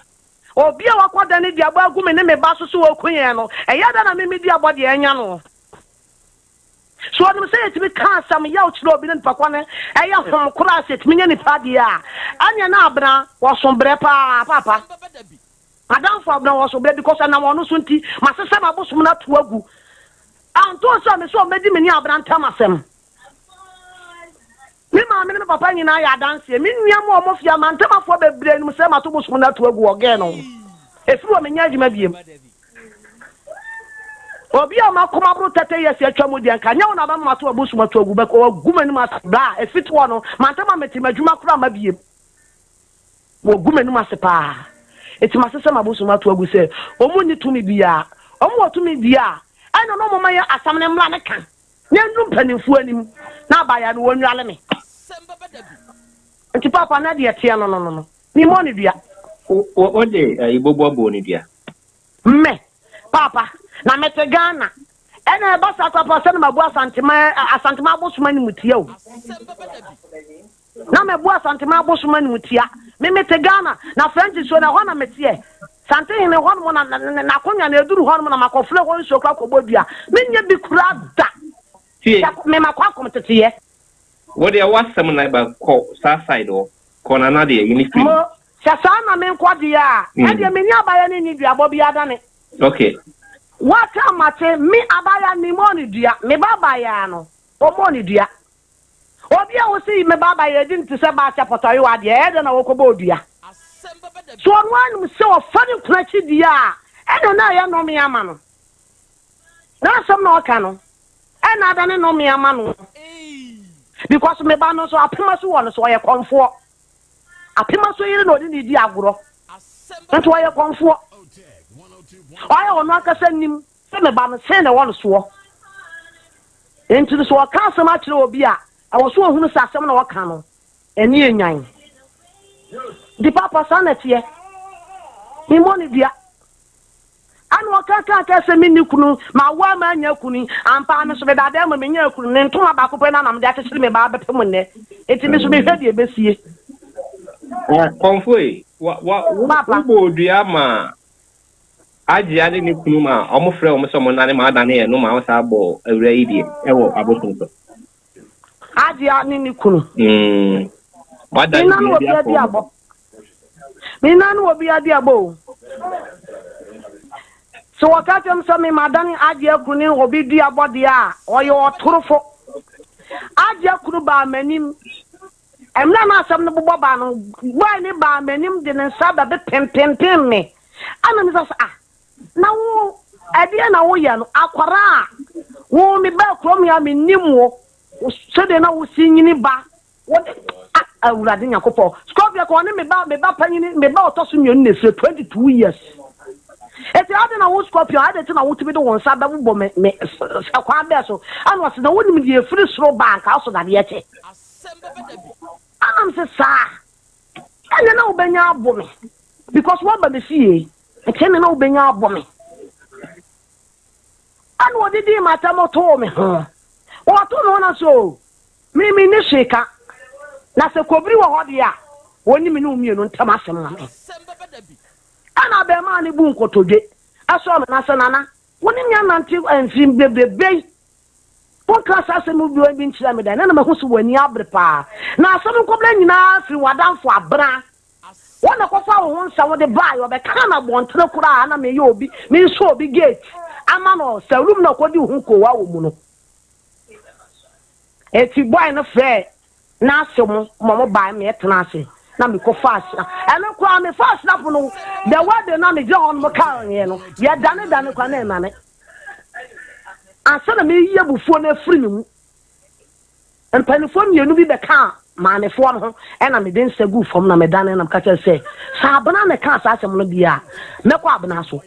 Obi a wakɔda ne duabɔ agu me ne me ba so sɛ ɔreku yɛn no, ɛyɛ dɛn na me me duabɔ deɛ anya no? So ɔnim sɛ yɛtumi ka asɛm yaw kyerɛ obi na nipa ko no ɛyɛ hom koraa sɛ yɛtumi nya nipa deɛ a, ɛneɛ na abena wɔso brɛ paa paapa. Madamfo abena wɔso brɛ because ɛnam ɔno so nti masesa m'abosom no ato agu. Antoo sɛ me sɛ ɔmmɛdi me ne abena ntam asɛm. Me maame ne me papa nyinaa yɛ adanseɛ. Me nua mu a wɔn fie amantamafoɔ bebree nim sɛ mato bosom no ato agu wɔ gɛɛ no ho. Ɛfiri hɔ menyɛ adwuma biem. Obi a makoma boro 30 years atwa mu deɛ nka nyɛ wo na bɛma mato abosom ato agu bɛkɔ wagu m'anim ase bla a ɛfiti hɔ no mantama mete m'adwuma koraa ma biem. Wɔgu m'anim ase paa. Enti masesa m'abosom ato agu sɛ wɔn nni tumi biara. Wɔn wɔ tumi deɛ a ɛna na wɔn ma yɛ asɛm no mmra ne ka. Na ɛnnu mpanimfoɔ anim, na abaayewa no wɔnnwale me. Nti paapa na deɛ ɛteɛ no no no no, memmɔɔ no dua. Wode ayi boboa bɔɔ no dua? Me, paapa, na mete Ghana. Ɛna ɛba saa koraa paa sɛ na mabu Asantema, Asantema abosom animtia o. Na mabu Asantema abosom animtia. Me mete Ghana, na French nsuo no ɛhɔ na meteɛ. Santehene hɔnom na n'akonnwa no ɛduru hɔnom na makɔfrɛ hɔ nsuo koraa kɔbɔ dua. Menyɛ bi koraa da. Tie. Me makɔ akɔm teteyɛ. Wo deɛ w'asɛm na ɛba kɔ saa side hɔ. Kɔ Nana deɛ yi ne firi mu. Mo, sɛ saa na menkɔ deɛ a, ɛdeɛ menni abayɛ ne nni duabɔ biara da ne. Okay. Waka mate, me abaya memmɔɔ no dua, me ba abayaa no, ɔmmɔɔ no dua. Obi a ose me ba ba yɛ di no te sɛ baase apɔtɔyowa deɛ, ɛyɛ dɛn na wɔkɔbɔ odua? So ɔno ara nim sɛ ɔfa ne kunu akyi deɛ a, ɛnna na ɛyɛ nnome ama no? N'asɛm na ɔka no, ɛnna adane nnome ama no. Because me ba no nso, apem asu wɔ no so, ɔyɛ kɔmfoɔ. Apem asu yere na ɔde ne di agorɔ. Nti ɔyɛ kɔmfoɔ. Ɔyɛ ɔno ankasa nim. Sɛ me ba no, sɛn na ɛwɔ no soɔ? Enti no, sɛ ɔka asɛm akyerɛ obi a, ɛwɔ sɛ ɔhunu sɛ asɛm na ɔka no, ɛne ɛnyan. Nti paapa, saa na ɛteɛ. Memmɔ no dua. Ɛna ɔka kaa kaa sɛ menni kunu, mawo a mannya kunu yi. Ampa ara me nso meda dan mu menyaa kunu. Ne ntoma baako pɛ na na mede akyekyere me ba abɛpem nnɛ. Enti me nso mehwɛ deɛ ɛbɛsie. Kɔmfoɔ yi, wa, wa, wo, Paapa. wobɔɔ dua maa Agyea ne ne kunu ma wɔfrɛɛ wɔn sɛ wɔnnane ma adane yɛn no ma wɔsan bɔɔ awuraa yi deɛ ɛwɔ abosom so. Agyea ne ne kunu. Mm. Wadane Menna no dua bi obi akɔ wɔn aduabɔ. Menna no obi aduabɔ o. Sɛ wɔka kyerɛ me sɛ me madane Agyea kunu ne obi duabɔ deɛ a, ɔyɛ ɔtorofo. Agyea kunu baa m'anim. Mmerɛ a na asɛm no bobɔ baa no, boy no baa m'anim de ne nsa bɛbepempempem me. Ɛna mebisa sɛ, ah, na wo, ɛdeɛn na woyɛ no? Akwadaa a wo mebaa kurom yi a mennim wo, sɛdeɛ na wosi nyini ba, wode, ah. Awurade Nyankopɔn. Scorpio ka ɔne me ba me ba panyini me ba ɔtɔ so mmienu na efire 22 years. Eti adi na wo Scorpio adi ti na wotumi de wo nsa bɛbobɔ me me ɛkwan bɛɛ so. Ɛna ɔse na wonim deɛ efiri soro ba anka ɔso dadeɛ kyɛ. Ɛna mese saa ɛne na wobɛnya abo me because woaba me fie nti ɛne na wobɛnya abo me. Ɛna ɔdidii m'atɛm too me ho. Ɔto me ho na so Me, menni hwee ka. Na sɛ kobiri wɔ hɔ deɛ a, wɔnni me ne wo mmienu ntam asɛm ma me. Ɛnna abarimaa no buu nkotodwe sɔɔ me nan sɛ, Nana, wo ne me anante mfe bebrebe yi, wonkaa saa asɛm yi bi nkyerɛɛ me da. Ɛnnɛ na mahu sɛ w'ani abere paa. Na asɛm nkɔbla nyinaa firi w'adamfo Abena. Wo na kɔfaa wo ho nsa wode baeɛ, ɔbɛkaa no abɔntene koraa na meyɛ obi, meresɔ obi gate ama no sɛ room na ɔkɔdi wo ho koowa wɔ mu no. Eti boy no frɛɛ n'ase mo ma ɔmo bae ma yɛtenaa ase na mekɔ faa sina ɛno koraa me faa snap no the wedding na megyina hɔ nom kaa yɛ no yɛ dane dane koraa na ɛnane ansa na meyi abufuo no afiri me mu mpanimfoɔ mmienu bi bɛkaa maamefoɔ no ho ɛna mede nsa guu fam na medane na meka kyerɛ sɛ sɛ abena na ɛkaa saa asɛm no deɛ a mɛkɔ abena so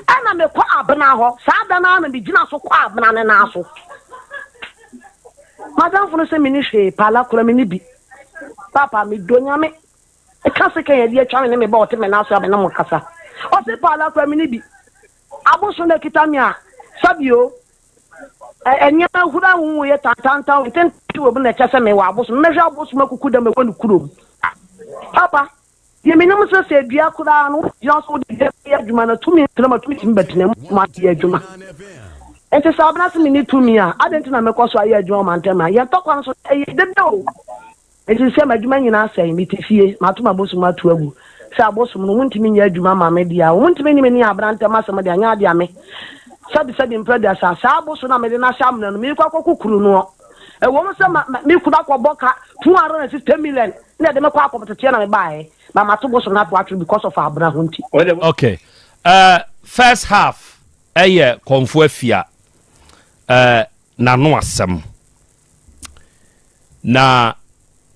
ɛna mekɔ abena hɔ saa da no ara na megyina so kɔ abena ne nan so M'adamfo no sɛ menni hwee, paala koraa menni bi. Paapa, medɔ Nyame. Ɛka sekan a ɛde atwa me ne me ba a ɔte me nan so a me ne mo kasa. Ɔse paala koraa menni bi. Abosom na ɛkita me a, sɛbi o, nneɛma ahuru a wohu yɛ tantantan ntenten wɔ mu na ɛkyɛ sɛ mewɔ abosom. Mɛhwɛ abosom akuku dam ɛwɔ ne kurom. Paapa, Deɛ menim sɛ sɛ dua koraa no wogyina so wode dua bɛyɛ adwuma no tumi ntena mu tumi tumi bɛtena mu ma yɛ adwuma. Nti sɛ abena se menni tumi a adɛn nti na mekɔ so ayɛ adwuma wɔ mantam a yɛn tɔkwa no so ɛyɛ dede o. Nti sɛ m'adwuma nyinaa asɛe mete fie mato m'abosom ato agu sɛ abosom no wɔntumi nyɛ adwuma ma me deɛ a wɔntumi ne me ne abena ntam asɛm deɛ anyɛ adeɛ a me sɛbi sɛbi mprɛ aduasa saa abosom no a mede no ahyɛ amena no meekɔ akɔkukuru noɔ ɛwɔ mu sɛ me kunu akɔbɔ ka 250 million Na ɛde me kɔ akɔmteteɛ na me baeɛ but mato bosom no ato atwere because of abena ho nti. Okay uh, first half ɛyɛ kɔnfo afia uh, n'ano asɛm na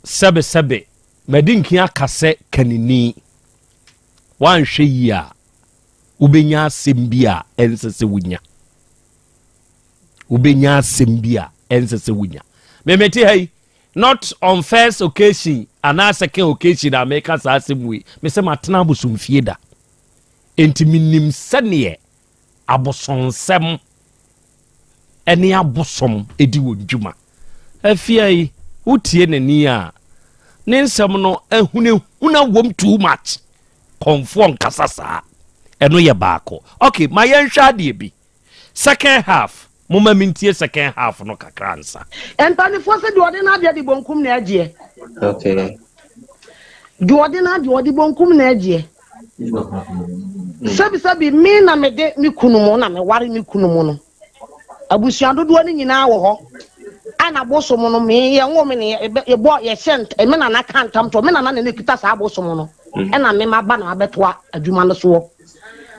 sɛbesɛbe madi nkin aka sɛ kanini wanhwɛ yie a wobɛnya asɛm bi a ɛnsɛ sɛ wonya wobɛnya asɛm bi a ɛnsɛ sɛ wonya memete ha yi Not on first occasion anaa second occasion a meka saa asɛm wei. Me sɛ matena abosomfie da. Enti menim sɛneɛ abosonsɛm ne abosom di wɔn dwuma. Afia yi, wotie n'ani a, ne nsɛm no ahunahuna wom too much. Kɔmfoɔ nkasa saa. Ɛno yɛ baako. Okay, ma yɛnhwɛ adeɛ bi. Second half, momma mentie second half no kakra ansa. Mpanifoɔ sɛ deɛ ɔde n'adeɛ de bonkum na ɛgyeɛ. Okay. Deɛ ɔde n'adeɛ ɔde bonkum na ɛgyeɛ. Sɛbisɛbi me na mede me kunu mu na meware me kunu mu no. Abusua dodoɔ no nyinaa wɔ hɔ. Ɛna bosom no me yɛn wo me ne yɛbɔ yɛhyɛ me nana ka ntam to me nana na ne kita saa bosom no. Ɛna me ma ba na abɛtoa adwuma no soɔ.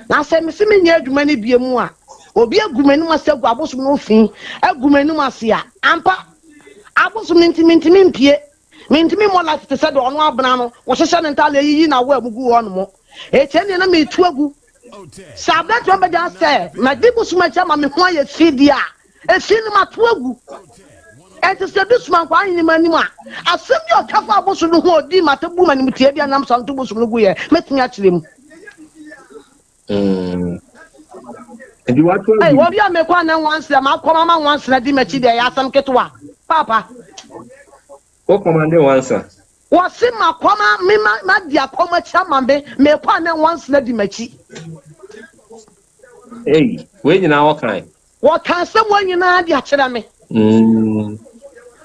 Na sɛ mese menyɛ adwuma no bio mu a, obi agu m'anim ase agu abosom no fi agu m'anim ase a, ampa, abosom no nti mentumi mpue. Mentumi mmɔ life te sɛ deɛ ɔno abena no, wɔhyehyɛ ne ntaade ayiyi n'awɔ a mu gu hɔ nom. Eti ɛnneɛ na metu agu. Sɛ aberanteɛ bɛgya sɛ madi bosom akyi ama me ho ayɛ fi deɛ a, Efi no mato agu. Enti sɛ bi soma nkwaa ahene m'anim a, asɛm bi a ɔka faa bosom no ho a odii m'ata buu m'animtia bi a nam saa nto bosom no guiɛ, mɛtumi akyerɛ mu. Mm. Nti wato agu. Ei, obi a mekɔ a na nwansena, makɔm ama nwansena di m'akyi deɛ, ɛyɛ asɛm ketewa. Paapa. Wo kɔmande nwansa. Wɔse makɔm a, me ma, madi akɔm akyi ama me, mekɔ a na nwansena di m'akyi. Ei, wei nyinaa wɔkae. Wɔka asɛm wei nyinaa de akyerɛ me.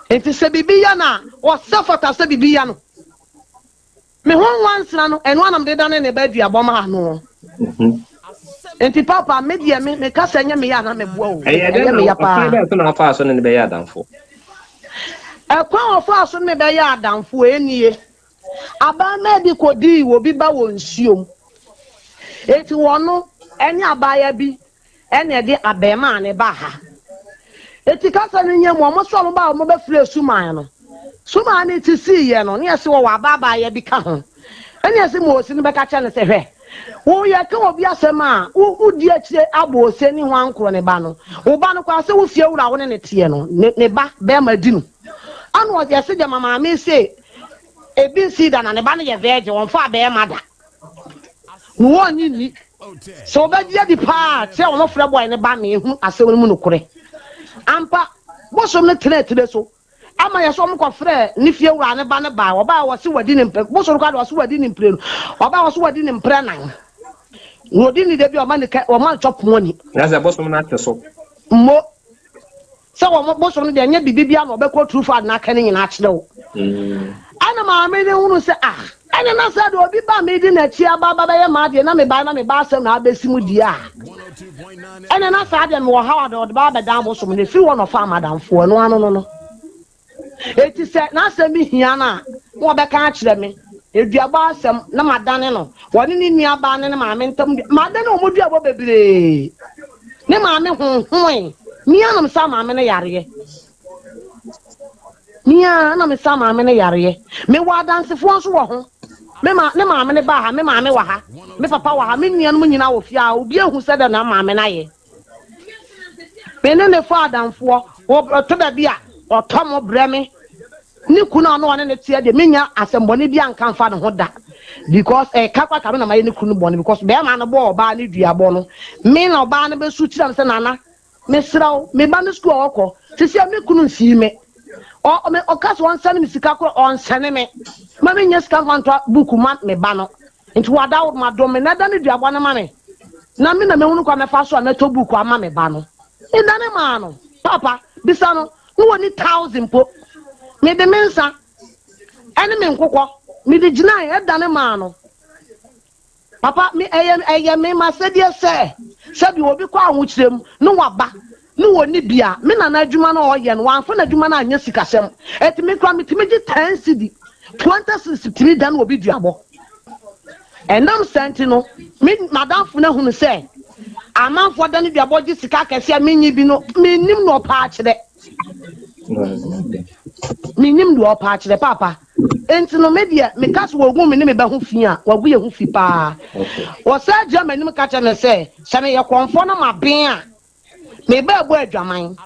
Enti sɛ biribi yɛ no a, ɔsɛ fata sɛ biribi yɛ no. Me ho nwansena no, ɛno ara na mede dane ne ba aduabɔ maa no. Enti Papa, me deɛ me, meka sɛ ɛnyɛ me ya na meboa o. Ɛyɛ dɛn Ɛyɛ na me ya ɔkwan paa. bɛn so na ɔfaa so ne no bɛyɛ adamfo? Ɛkwan a ɔfaa so ne me bɛyɛ adamfo, ɛnie. Abarimaa bi kɔdii obi ba wɔ nsuom. Enti wɔno ne abaayewa bi na ɛde abarimaa no baa ha. Enti kasa no nya mu, wɔn nso a wɔbaa a wɔbɛfrɛɛ suman no. Sumaa no ti siiɛ no, ne yɛse wɔwɔ abaabaayɛ bi ka ho. Ɛne yɛse ma ose no bɛka kyerɛ no sɛ, hwɛ, wo yɛka obi asɛm a, wo wodi akyire abɔ ose ne ho ankorɔ ne ba no. Wo ba no koraa sɛ wo fie wura a wo ne no teɛ no, ne ne ba bɛrima di no. Ɛna yɛse gyama maame se ebi nsii da na ne ba no yɛ virgin, ɔmfaa bɛrima da. Na wɔnnye nni. Sɛ wɔbɛgye adi paa a, kyerɛ wɔn frɛ bɔe no ba ma ehu asɛm no mu nokorɛ. Ampa, bosom no tenaa tire so ama yɛ sɛ wɔkɔfrɛɛ ne fiewura no ba no bae. Ɔbae a wɔse wadi ne mpɛ, bosom no koraa deɛ wɔse wadi ne mprenu. Ɔbae a wɔse wadi ne mprɛ nan. Na ɔdi ne da bi a ɔma ne kɛ, ɔma no chop money. Na sɛ bosom no ate so. Mmo. Sɛ wɔn bosom no deɛ ɛnyɛ biribi biara na ɔbɛkɔ turu fa na aka ne nyinaa akyerɛ wo. Ɛna maame no hunu sɛ ah ɛna na sɛ deɛ obi ba medi n'akyi aba aba bɛyɛ m'adeɛ na mebae na meba asɛm na abɛsi mu deɛ a ɛna na saa deɛ mewɔ haw a deɛ ɔde ba abɛdan bosom no ɛfiri hɔ na ɔfaa madamfoɔ ɛno ano no no. Enti sɛ n'asɛm bi hia no a, na ɔbɛka akyerɛ me. Aduabɔ asɛm, na madane no. Ɔne ne nuabaa ne ne maame ntam dua. Madane wɔn duabɔ bebree. Ne maame honhoe. Me ara na mesaa maame no yareɛ. Me ara na mesaa maame no yareɛ. Mewɔ adansefoɔ nso wɔ ho. Me ma, ne maame no baa ha, me maame wɔ ha, me papa wɔ ha, me nuanom nyinaa wɔ fie a obi ahu sɛdeɛ na maame no ayɛ. Me ne no fa adamfoɔ. Ɔtɔ da bi a, ɔtɔ mo brɛ me. Ne kunu a ɔne ɔne no teɛ deɛ, mennya asɛmmɔne biara nka mfa ne ho da. Because ɛka koraa ka me na mayɛ ne kunu bɔne because bɛrima no bɔɔ ɔbaa no duabɔ no, me na ɔbaa no bɛsu kyerɛ me sɛ, Nana, mesrɛ wo, me ba no sukuu a ɔkɔ, seesei a me kunu nsii me. Ɔ, me, ɔka sɛ ɔnsɛne me sika koraa, ɔnsɛne me. Ma mennya sika mfa ntɔ buku ma me ba no. Nti wada wo ma dom me na dane duabɔ no ma me na me na mɛhunu kwan mɛfa so a mɛtɔ book ama me ba no. Me dane maa no. Paapa, bisa no, na wɔnni thousand mpo. Mede me nsa ɛne me nkokɔ, mede gyinae ɛdane maa no. Papa, me, ɛyɛ, ɛyɛ me masɛdeɛ sɛ, sɛbi obi kɔ ahokyerɛ mu na waba Ne ɔnni bi a, me nana adwuma no a ɔyɛ no, wamfa n'adwuma no anyɛ sikasɛm. Enti me koraa metumi gye ten cedi, 20 cedis tumi dane obi duabɔ. Ɛnam saa nti no, me madamfo no ahunu sɛ amanfoɔ dane duabɔ gye sika akɛseɛ a mennye bi no, mennim nea ɔpɛ akyerɛ. Mennim deɛ ɔpɛ akyerɛ, Paapa. Enti no, me deɛ, meka sɛ wɔgu me ne me ba ho fi a, wɔagu yɛn ho fi paa. Wɔsan gyina m'anim ka kyerɛ me sɛ, sɛ meyɛ kɔmfoɔ na maben a, Me ba ɛbɔ adwaman.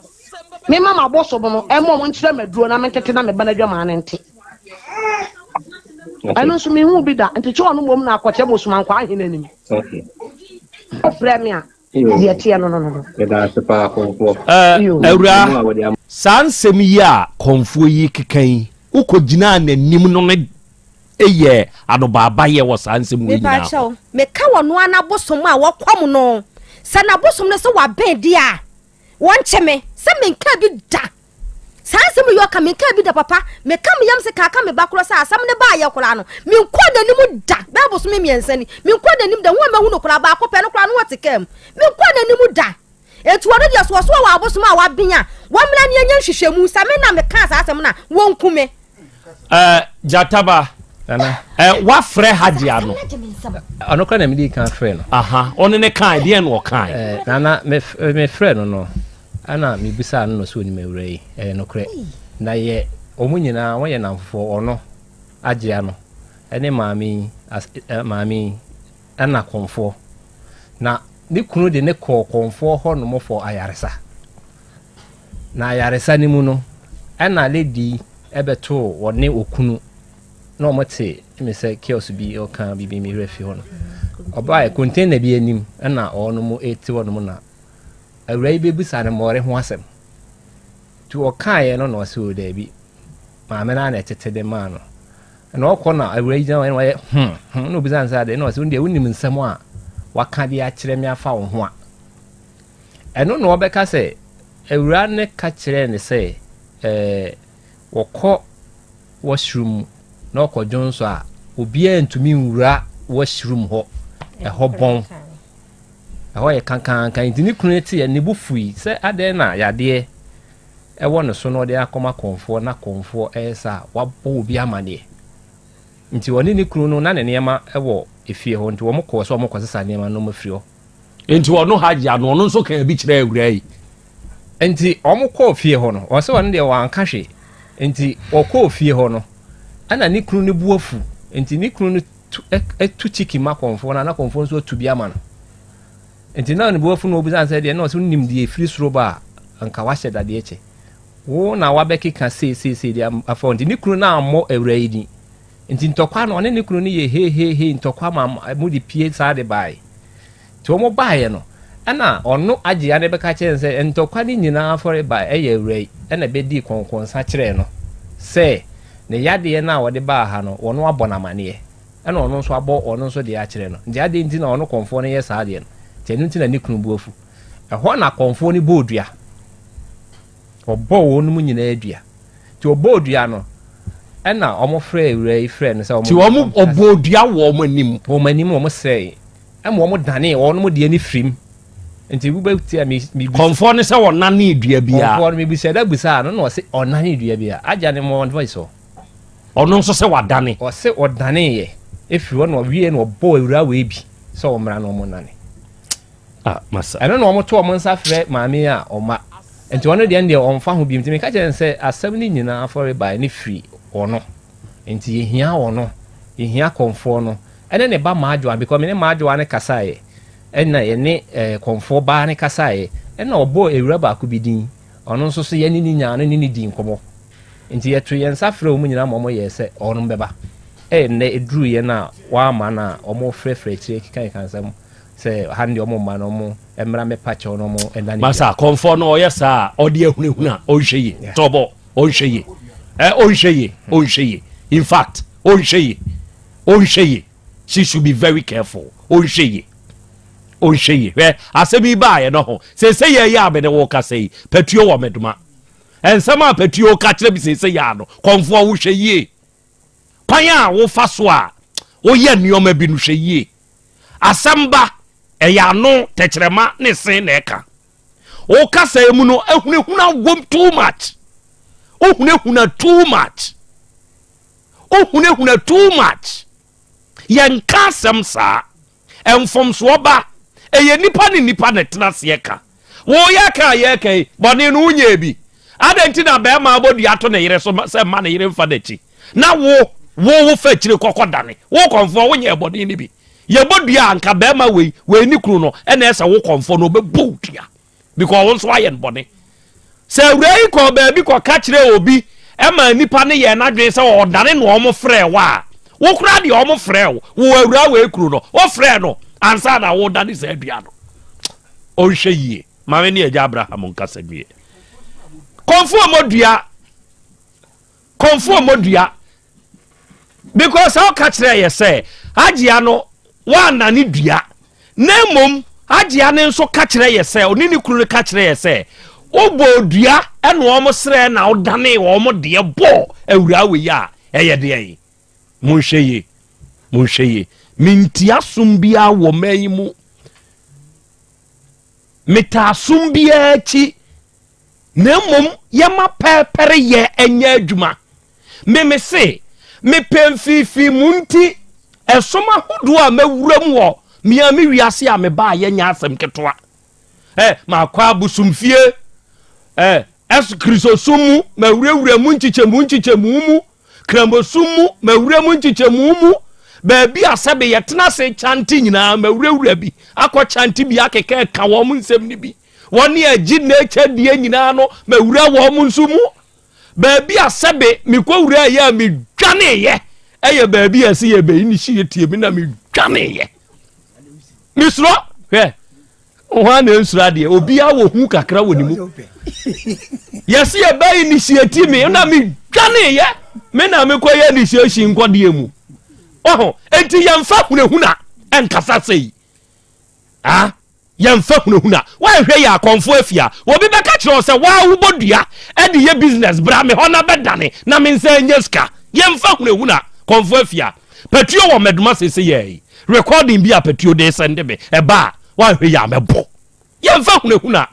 Me ma m'abosom no ɛmɔ mo nkyerɛ m'aduro na mentete na me ba n'adwaman no nte. Ɛno nso mehu bi da nti kyɛ ɔno mmom na akɔkyɛ bosomankwaa ahene anim. Ɔfrɛ me a deɛ teɛ no no no no. Awura, saa nsɛm yi a kɔmfoɔ yi keka yi, wokɔgyinaa n'anim no ne yɛ anobaabayɛ wɔ saa nsɛm wei nyinaa ho. Mepakyɛw, meka wɔ noa n'abosom a wɔkɔm no, sɛ n'abosom no sɛ wabɛn di a, wɔnkye me, sɛ menkaa bi da. Saa nsɛm yi ɔka, menkaa bi da papa. Meka me yam sɛ kaaka me ba korɔ sɛ asɛm no baayɛ koraa no, menkɔɔ n'anim da. Bɛyɛ bosome mmiɛnsa ni, menkɔɔ n'anim da. Hu a mahu no koraa baako pɛ no koraa no wɔte kaa mu. Menkɔɔ n'anim da. Enti ɔno deɛ sɛ ɔso ɔwɔ abosom a waben a, wɔmmra ne yɛnyɛ nhwehwɛmu. Sɛ me na mekaa saa asɛm no a, wɔnku me. Eh, Gyataba, eh, wafrɛ Hajia no. Ɔno kora na mede kan frɛ no. Aha, ɔne ne kan, deɛ na ɔkan. Eh, nana, mefrɛ no no, ɛna mebisaa no no sɛ onim awura yi, ɛyɛ nokorɛ. Na yɛ, wɔn nyinaa, wɔyɛ namfofoɔ, ɔno, Agyea no, ɛne maame yi, as, eh, maame yi, ɛna kɔmfoɔ. Na ne kunu de ne kɔɔ kɔmfoɔ hɔ nom fɔ ayaresa. Na ayaresa no mu no, ɛna lady yi bɛtoo wɔne okunu na wɔn te me sɛ kiosk bi ɔka biribi me werɛ fi hɔ no. Ɔbaeɛ container bi anim ɛna wɔn te hɔ nom na awura yi bɛbisa no mmɔre ho asɛm. Nti ɔkaeɛ no na ɔsɛ o daabi maame no ara na ɛtete de maa no. Ɛna ɔkɔ na awura yi gyina hɔ na ɔyɛ hmm hmm na obisa no sɛ adeɛ na ɔsɛ wo deɛ wonim nsɛm a waka de akyerɛ me afa wo ho a. Ɛno na ɔbɛka sɛ, Awuraa no ka kyerɛɛ no sɛ, ɛɛ, wɔkɔ washroom na ɔkɔ dwonsɔ a, obiara ntumi nwura washroom hɔ. Ɛhɔ bɔn. Ɛhɔ yɛ kankankan. Nti ne kunu teɛ, ne bo fui sɛ adɛn na yadeɛ ɛwɔ ne so na ɔde akɔma kɔmfoɔ na kɔmfoɔ ɛyɛ saa a, wabɔ obi amaneɛ. Nti ɔne ne kunu no, na ne nneɛma wɔ efie hɔ, nti wɔn kɔɔ sɛ wɔn kɔsesa nneɛma no afiri hɔ. Enti ɔno Hajia no, ɔno nso kaa bi kyerɛɛ awuraa yi. Enti wɔn kɔɔ fie hɔ no, ɔse ɔno deɛ wanka hwee. Nti ɔkɔɔ fie hɔ no, ɛna ne kunu no bo afu. Nti ne kunu no tu tu chicken ma kɔmfoɔ no a, na kɔmfoɔ nso atu bi ama no. Nti na ne bo afu na ɔbisa no sɛ deɛ na ɔsɛ wonim deɛ ɛfiri soro ba a, anka wahyɛ dadeɛ kyɛ. Wo na wabɛkeka sei sei sei deɛ afa wo. Nti ne kunu no ammɔ awura yi din. Nti ntɔkwa no, ɔne ne kunu no yɛ hei hei hei ntɔkwa ma mo de pie saa de baeɛ. Nti wɔn baeɛ no, ɛna ɔno Agyea no bɛka kyerɛɛ no sɛ ntɔkwa no nyinaa afɔre ba ɛyɛ awura yi ɛna bɛdii kɔnkɔnsa kyerɛɛ no sɛ ne yadeɛ no a ɔde baa ha no ɔno abɔ no amaneɛ ɛna ɔno nso abɔ ɔno nso deɛ akyerɛ no nti adɛn nti na ɔno kɔmfoɔ no yɛ saa adeɛ no nti ɛno nti na ne kunu bo afu. Ɛhɔ na kɔmfoɔ no bɔɔ dua. Ɔbɔɔ wɔn mu nyinaa dua. Nti ɔbɔɔ dua no ɛna wɔn frɛɛ awura yi frɛɛ no sɛ wɔn. Nti wɔn ɔbɔɔ dua wɔ wɔn anim. Wɔn anim wɔn srɛɛ Ɛma wɔn danee wɔn deɛ no firim. Nti wobɛti a mi mi. Kɔnfoɔ no sɛ ɔnanee dua biara. Kɔnfoɔ no mi bisa da bisa no na ɔse ɔnanee dua biara. Agya no mo voice hɔ. Ɔno nso sɛ wadane. Ɔse ɔdanee yɛ efiri hɔ na ɔwie na ɔbɔ awura wei bi sɛ ɔmmra na ɔmo nane. Ah masa. Ɛno na wɔn to wɔn nsa frɛ maame yi a ɔma. Nti ɔno deɛ deɛ ɔnfa ho biom. Nti meka kyerɛ no sɛ asɛm no nyinaa afɔre bae no firi ɔno. Nti yɛhia ɔno. Yɛhia kɔnfoɔ no. Ɛne ne ba Maajoa because me ne Maajoa no kasaeɛ ɛna yɛne eh, kɔmfoɔ baa no kasaeɛ ɛna ɔbɔɔ awura baako bi din ɔno nso so yɛne ne nyaa no ne ne dii nkɔmmɔ nti yɛto yɛn nsa frɛ wɔn nyinaa ma wɔn yɛɛ sɛ wɔn bɛba ɛnɛ ɛduru yɛn a wɔama no a wɔn frɛfrɛ akyire keka nsɛm sɛ ha no deɛ wɔn mma no wɔn mmra mɛpa kyɛw no wɔn ɛna ne masa kɔmfoɔ no ɔyɛ saa a ɔde ahunahuna ɔnhwɛ yie tɔbɔ ɔnhwɛ yie ɛ ɔnhwɛ yie ɔnhwɛ yie in fact ɔnhwɛ yie Ɔnhwɛ yie. She should be very careful. Ɔnhwɛ yie. Ɔnhwɛ yie. Hwɛ, asɛm yi baeɛ no ho. Seesei yɛ yɛ a me ne wo kasa yi, patuo wɔ medoma. Nsɛm a patuo ka kyerɛ me seesei yɛ ano, kɔmfoɔ wohwɛ yie. Kwan a wofa so a woyɛ nneɛma bi no hwɛ yie. Asɛm ba, ɛyɛ ano, tɛkyerɛma ne se na ɛka. Wo kasa yi mu no, ahunahuna wom too much. Wohunahuna too much. Wohunahuna too much. Yɛnka asɛm saa. Mfomsoɔ ba. Ɛyɛ nipa ne nipa na ɛtena aseɛ ka. Wo yɛka a yɛka yi, bɔne no wonyɛɛ bi. Adɛn nti na bɛrima abɔ dua ato ne yere so sɛ mma ne yere mfa n'akyi? Na wo, wo wo fa akyire kɔkɔ dane. Wo kɔmfoɔ wonyɛɛ bɔne no bi. Yɛbɔ dua a anka bɛrima wei, wei ne kunu no, ɛna ɛsɛ wo kɔmfoɔ no ɔbɛbɔ wo dua. Because wo nso ayɛ no bɔne. Sɛ awuraa yi kɔɔ baabi kɔka kyerɛɛ obi ma nnipa no yɛɛ n'adwene sɛ ɔdane na wɔn frɛɛ wo a, wo koraa deɛ wɔn frɛɛ wo, wo awuraa wei kunu no, wo frɛɛ no ansa na wodane saa dua no. Ɔnhwɛ yie. Maame ne agya Abraham nkasa nwie. Kɔmfo ɔmɔ dua. Kɔmfo ɔmɔ dua. Because sɛ ɔka kyerɛ yɛ sɛ agyea no woanane dua na mmom agyea no nso ka kyerɛ yɛ sɛ ɔne ne kunu no ka kyerɛ yɛ sɛ wobɔ dua ɛna wɔn srɛ na wodane wɔn deɛ bɔ awuraa wei a ɛyɛ deɛ yi monhwɛ yie monhwɛ yie mentia som biara wɔ mmaa yi mu metaa som biara akyi na mmom yɛma pɛrepɛreyɛ nyɛ adwuma. Me mese, mepɛ mfiifiimu nti, ɛsom ahodoɔ a mawura mu wɔ mea me wiase a mebaayɛ nyɛ asɛm ketewa. Ɛ, makɔ abosomfie, ɛ, ɛs kristosom mu, mawurawura mu nkyekyɛmu nkyekyɛmu mu, kramosom mu, mawura mu nkyekyɛmu mu, baabi a sɛbe yɛtena ase kyante nyinaa, mawurawura bi, akɔ kyante bi akeka ɛka wɔn nsɛm no bi. Wɔn a agye nature die nyinaa no, mawura wɔn nso mu. Baabi a sɛbe mekɔwura yɛ a medwaneeɛ ɛyɛ baabi a ɛsɛ yɛ bɛyi ne hyie tie me na medwaneeɛ. Mesuro hwɛ ho a na nsuro adeɛ obiara wɔ hu kakra wɔ ne mu. Yɛse yɛbɛyi ne hyie tie me na medwaneeɛ me na mekɔyɛ initiation nkɔdeɛ mu. Ɔho enti yɛmfa hunahuna ɛnkasa sei. Ah Yɛmfa hunahuna. Woanhwɛ yie a, kɔmfoɔ afie a, obi bɛka kyerɛ wo sɛ, Waa wobɔ dua de yɛ business, bra me hɔ na bɛdane na me nsa nyɛ sika. Yɛmfa hunahuna. Kɔmfoɔ afie a, Patuo wɔ Mɛdoma seesei yɛ yi. Recording bi a Patuo de resɛnde me, ɛba a, woanhwɛ yie a mɛbɔ. Yɛmfa hunahuna.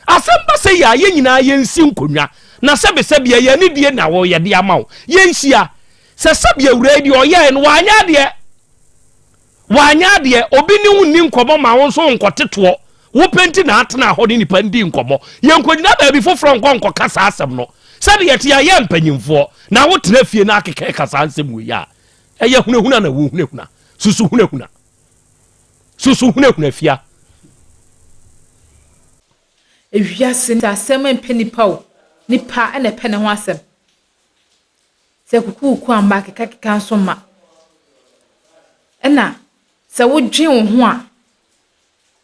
Asɛm ba sɛ yi a, yɛn nyinaa yɛnsi nkonnwa. Na sɛbesɛbe ɛyɛ anidie na wɔyɛ de ama wo. Yɛnhyia. Sɛ sɛbe awuraa yi deɛ ɔyɛɛ no, wanyɛ adeɛ. Wanyɛ adeɛ, obi ne wo nni nkɔmmɔ ma wo nso wonkɔte toɔ. Wo pɛ nti na atena hɔ ne nipa ndi nkɔmmɔ. Yɛnkɔgyina baabi foforɔ nkɔ nkɔka saa asɛm no. Sɛdeɛ yɛte a yɛ mpanyimfoɔ na wotena fie na akeka ka saa nsɛm wei a, ɛyɛ hunahuna na wohunahuna. Susu hunahuna. Susu hunahuna fia. Ewiase no asɛm mpɛ nipa o, nipa na ɛpɛ ne ho asɛm. Sɛ kukuruku amma a, kekakeka nso mma. Ɛna sɛ wodwen wo ho a,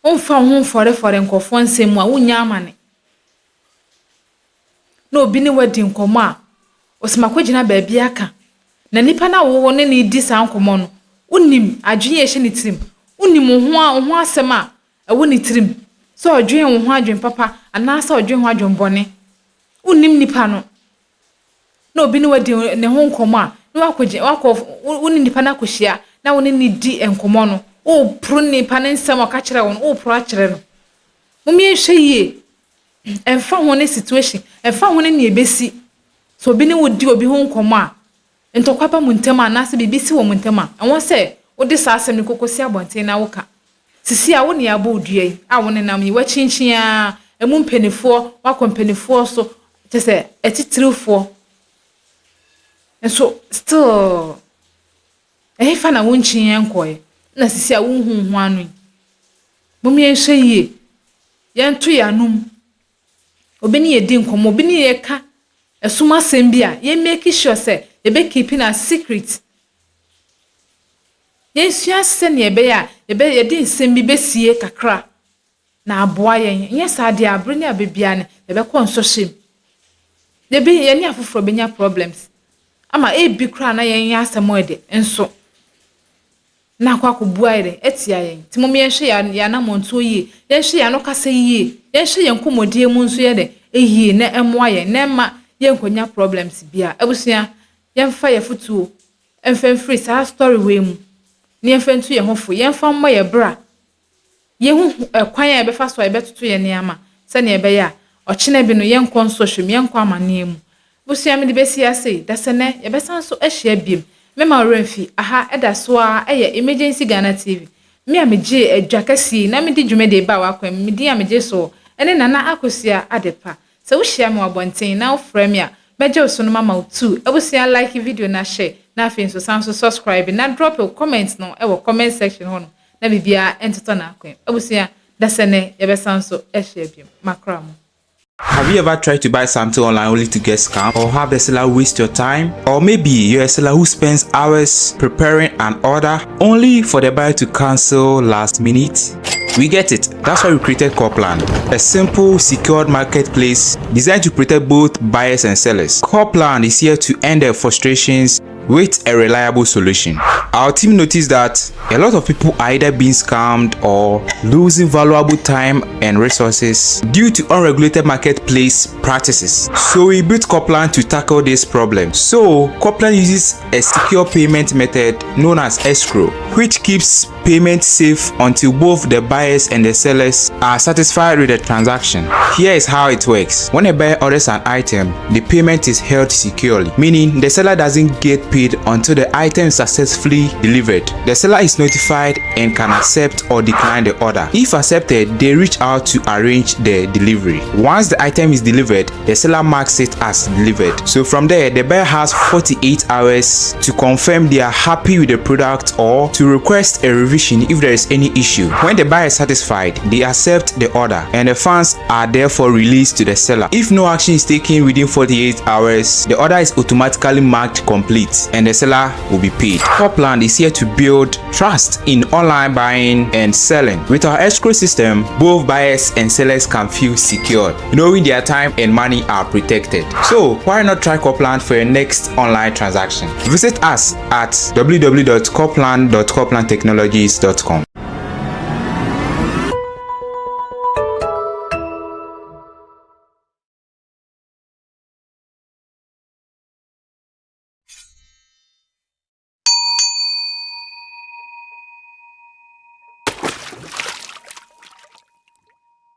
womfa wo ho mfɔrefɔre nkurɔfoɔ nsɛm mu a, wonnya amane. Na obi ne wo adi nkɔmmɔ a, ɔsɛ makɔgyina baabi aka. Na nipa no a wo ne no redi saa nkɔmmɔ no, wonim adwene a ɛhyɛ ne tirim. Wonim wo ho a wo ho asɛm a ɛwɔ ne tirim. Sɛ ɔdwen wo ho adwen papa anaasɛ ɔdwen ho adwen bɔne. Wonnim nipa no. Na obi ne wo adi ne ho nkɔmmɔ a, na wakɔgyina, wakɔ, wo ne nipa no akɔhyia na wo ne no di nkɔmmɔ no, woreporo nipa no nsɛm a ɔka kyerɛ wo no, woreporo akyerɛ no. Mom yɛnhwɛ yie. Ɛmfa ho ne situation, ɛmfa ho ne nea ebesi, sɛ obi ne wo di obi ho nkɔmmɔ a, ntɔkwa ba mo ntam anaasɛ biribi si wɔ mo ntam a, ɛwɔ sɛ wode saa asɛm no kɔkɔsi abɔnten na woka. Sisi a wo ne abɔ wo dua yi a wonenam yi, woakyinkyin ara, emu mpanimfoɔ, woakɔ mpanimfoɔ so, kyerɛ sɛ atitirifoɔ nso still ɛhefa na wonkyin nkɔeɛ na sisi a wonhu wo ho ano yi. Mom yɛnhwɛ yie. Yɛnto yɛn anom. Obi ne yɛn di nkɔmmɔ, obi ne yɛn ka ɛsom asɛm bi a, yɛn make sure sɛ yɛbɛ keep no as secret. Yɛnsua sɛnea ɛbɛyɛ a yɛbɛ yɛde nsɛm bi bɛsie kakra na aboa yɛn. Nyɛ saa deɛ a, bere ne abɛ biara no, yɛbɛkɔ nsɔhyɛ mu. Yɛbɛ yɛne afoforɔ bɛnya problems. Ama ebi koraa na yɛn asɛm ɛde nso. na akɔ akɔbu ayɛ dɛn? Atia yɛn. Nti mom yɛnhwɛ yɛn yɛn anammɔntuo yie, yɛnhwɛ yɛn ano kasa yie, yɛnhwɛ yɛn nkɔmmɔdie mu nso yɛ dɛn? Yie na ɛmmoa yɛn na ɛmma yɛnkɔnya problems biara. Abusua, yɛmfa yɛn afotuo mfa mfiri saa story wei mu na yɛmfa ntu yɛn ho fo, yɛmfa mmɔ yɛn bra. Yɛhu kwan a yɛbɛfa so a yɛbɛtoto yɛn nneɛma sɛnea ɛbɛyɛ a ɔkyena bi no yɛnkɔ nsɔhwɛ mu, yɛnkɔ amanneɛ mu. Abusua mede bɛsi ha sei, dasɛnnɛ yɛbɛsan nso ahyia biom. Mɛma wo werɛ mfi, aha ɛda so ara yɛ Emergency Ghana TV. Me a megyee adwa kɛseɛ yi na medi dwumadie yi baa w'akwan mu, me din a megye soɔ ne Nana Akosua Adepa. Sɛ wohyia me wɔ abɔnten na wofrɛ me a, mɛgye wo so no mama wo tuu. Abusua like video na share na afei nso san nso subscribe na drop wo comment no wɔ comment section hɔ nom. na biribiara ntotɔ n'akwan. Abusua, dasɛnɛ yɛbɛsan so ahyia biom. Makra mo. Have you ever tried to buy something online only to get scammed or have the seller waste your time? Or maybe you're a seller who spends hours preparing an order only for the buyer to cancel last minute? We get it. That's why we created Corplan, a simple, secured marketplace designed to protect both buyers and sellers. Corplan is here to end their frustrations with a reliable solution. Our team noticed that a lot of people are either being scammed or losing valuable time and resources due to unregulated marketplace practices. So we built Corplan to tackle this problem. So Corplan uses a secure payment method known as escrow, which keeps payment safe until both the buyers and the sellers are satisfied with the transaction. Here is how it works. When a buyer orders an item, the payment is held securely, meaning the seller doesn't get paid until the item is successfully delivered. The seller is notified and can accept or decline the order. If accepted, they reach out to arrange the delivery. Once the item is delivered, the seller marks it as delivered. So from there, the buyer has 48 hours to confirm they are happy with the product or to request a revision if there is any issue. When the buyer is satisfied, they accept the order and the funds are therefore released to the seller. If no action is taken within 48 hours, the order is automatically marked complete and the seller will be paid. Corplan is here to build trust in online buying and selling. With our escrow system, both buyers and sellers can feel secure, knowing their time and money are protected. So why not try Corplan for your next online transaction? Visit us at www.corplan.corplantechnologies.com.